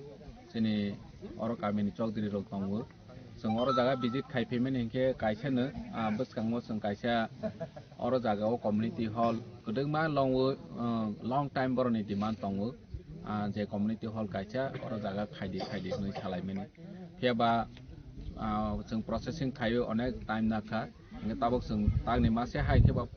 chini oro kamini chokdri rok tongo. Chwng oro jaga visit khai phaimani hinkhe kaisa no, ah, bwskango chwng kaisa oro jaga o community hall kwdwkma long o, ah, long time borokni demand tongo, ah, je community hall kaisa oro jaga khaidi khaidi hinwi salaimani. Phiya ba, ah, chwng processing khaio onek time nakha. Hinkhe tabuk chwng tangni mase hai khe ba,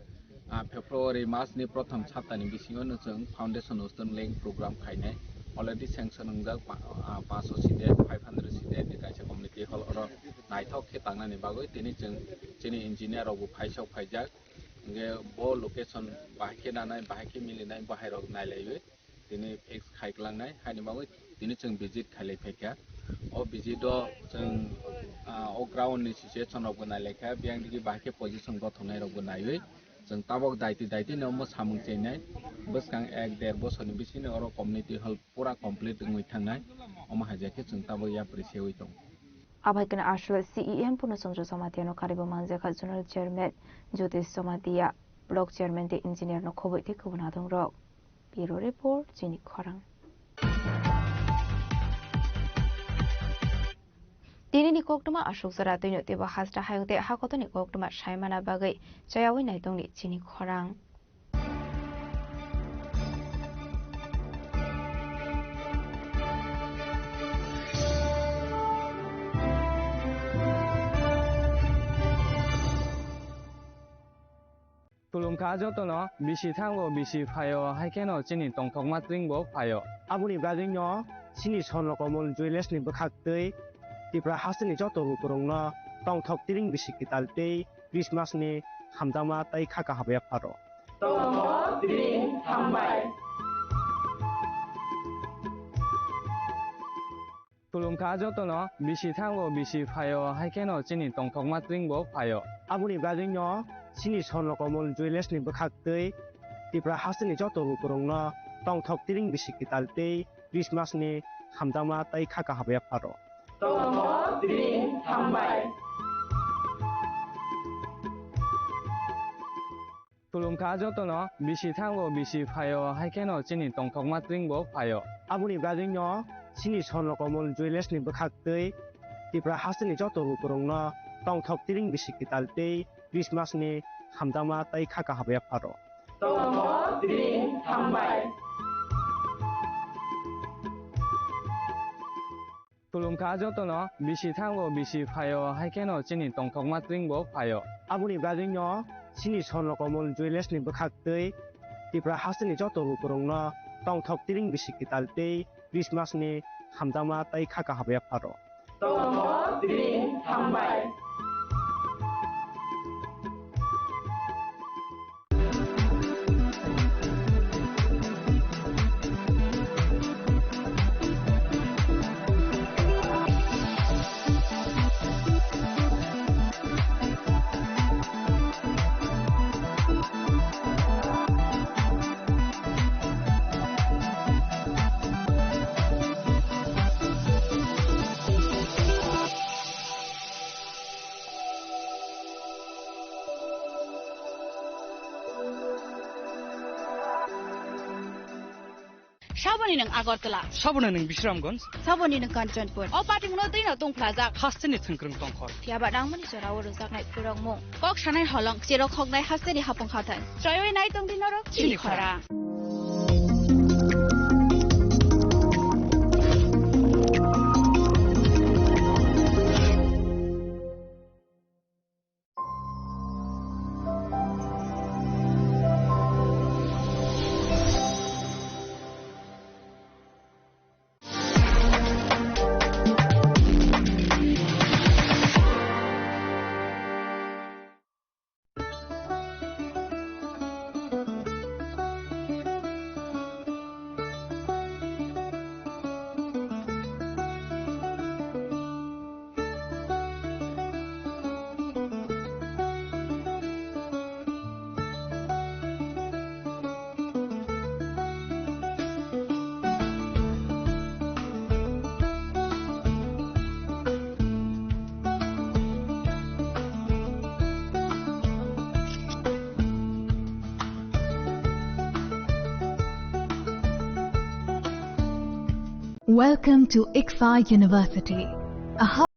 ah, February mas ni prothom saptani bisingo no chwng foundation stone laying program khainai. Already sanction wngjak pa-, ah, panch sho seat, five hundred seat ni kaisa community hall oro naithok khe tangnani bagwi tini chwng chini engineer rok bo phaisok phaijak. Hinkhe bo location bahai khe nanai, bahai khe milinai, bahai rok nailaiwi tini fix khai klangnai, haini bagwi tini chwng visit khailai phaikha. O visit o chwng, ah, o ground ni situation rok bo nailaikha, biyang digi bahai khe position gothoknai rok bo naiwi chwng tabok daiti daiti no omo samung chengnai. Bwskang ek der bosorni bisingo oro community hall pura complete wngwi thangnai, omo hai khe chwng tabok yapri sewi tongo. Abai khe aswk C E M Purno Chandra Jamatia no karibo manjakha Zonal Chairman Jyotish Jamatia, Block Chairman tei Engineer no khoboi tei kubun adong rok. Bureau Report, Chini Khorang. Tini ni koktwma aswk jora twino teibo hasta hayung tei hakotor ni koktwma saimana bagwi chayawi naitongni Chini Khorang. Khulumkha jotono, bisi thango, bisi phaio, hai kheno chini tongthokma tring bo phaio. Aboni bagwino chini Swarno Komol Jewellers ni bwkhaktwi Tripura hasteni joto lukurokno tongthok tring bisi kwtal tei Christmas ni hamjakma tei kha kaham yapharo. Tongthok tring hambai. Khulumkha jotono, bisi thango, bisi phaio, hai kheno chini tongthokma tring bo phaio. Aboni bagwino chini Swarno Komol Jewellers ni bwkhaktwi Tripura hasteni joto lukurokno tongthok tring bisi kwtal tei Christmas ni hamjakma tei kha kaham yapharo. Tongthok tring hambai. Khulumkha jotono, bisi thango, bisi phaio, hai kheno chini tongthokma tring bo phaio. Aboni bagwino chini Swarno Komol Jewellers ni bwkhaktwi Tripura hasteni joto lukurokno tongthok tring bisi kwtal tei Christmas ni hamjakma tei kha kaham yapharo. Tongthok tring hambai. Khulumkha jotono, bisi thango, bisi phaio, hai kheno chini tongthokma tring bo phaio. Aboni bagwino chini Swarno Komol Jewellers ni bwkhaktwi Tripura hasteni joto lukurokno tongthok tring bisi kwtal tei Christmas ni hamjakma tei kha kaham yapharo. Tongthok tring hambai. Saboni nwng Agartala. Saboni nwng Bisramganj. Saboni nwng Kanchanpur. O patimungno twino tongphlajak. Hasteni thwngkwrwng tongkhor. Phiyaba nangmani jorao rwjaknai phrwrokmung. Kok sanai holong, cherok hoknai hasteni hapung hathai. Choiwi nai tongdi norok chini khorang. Welcome to ICFAI University, a hub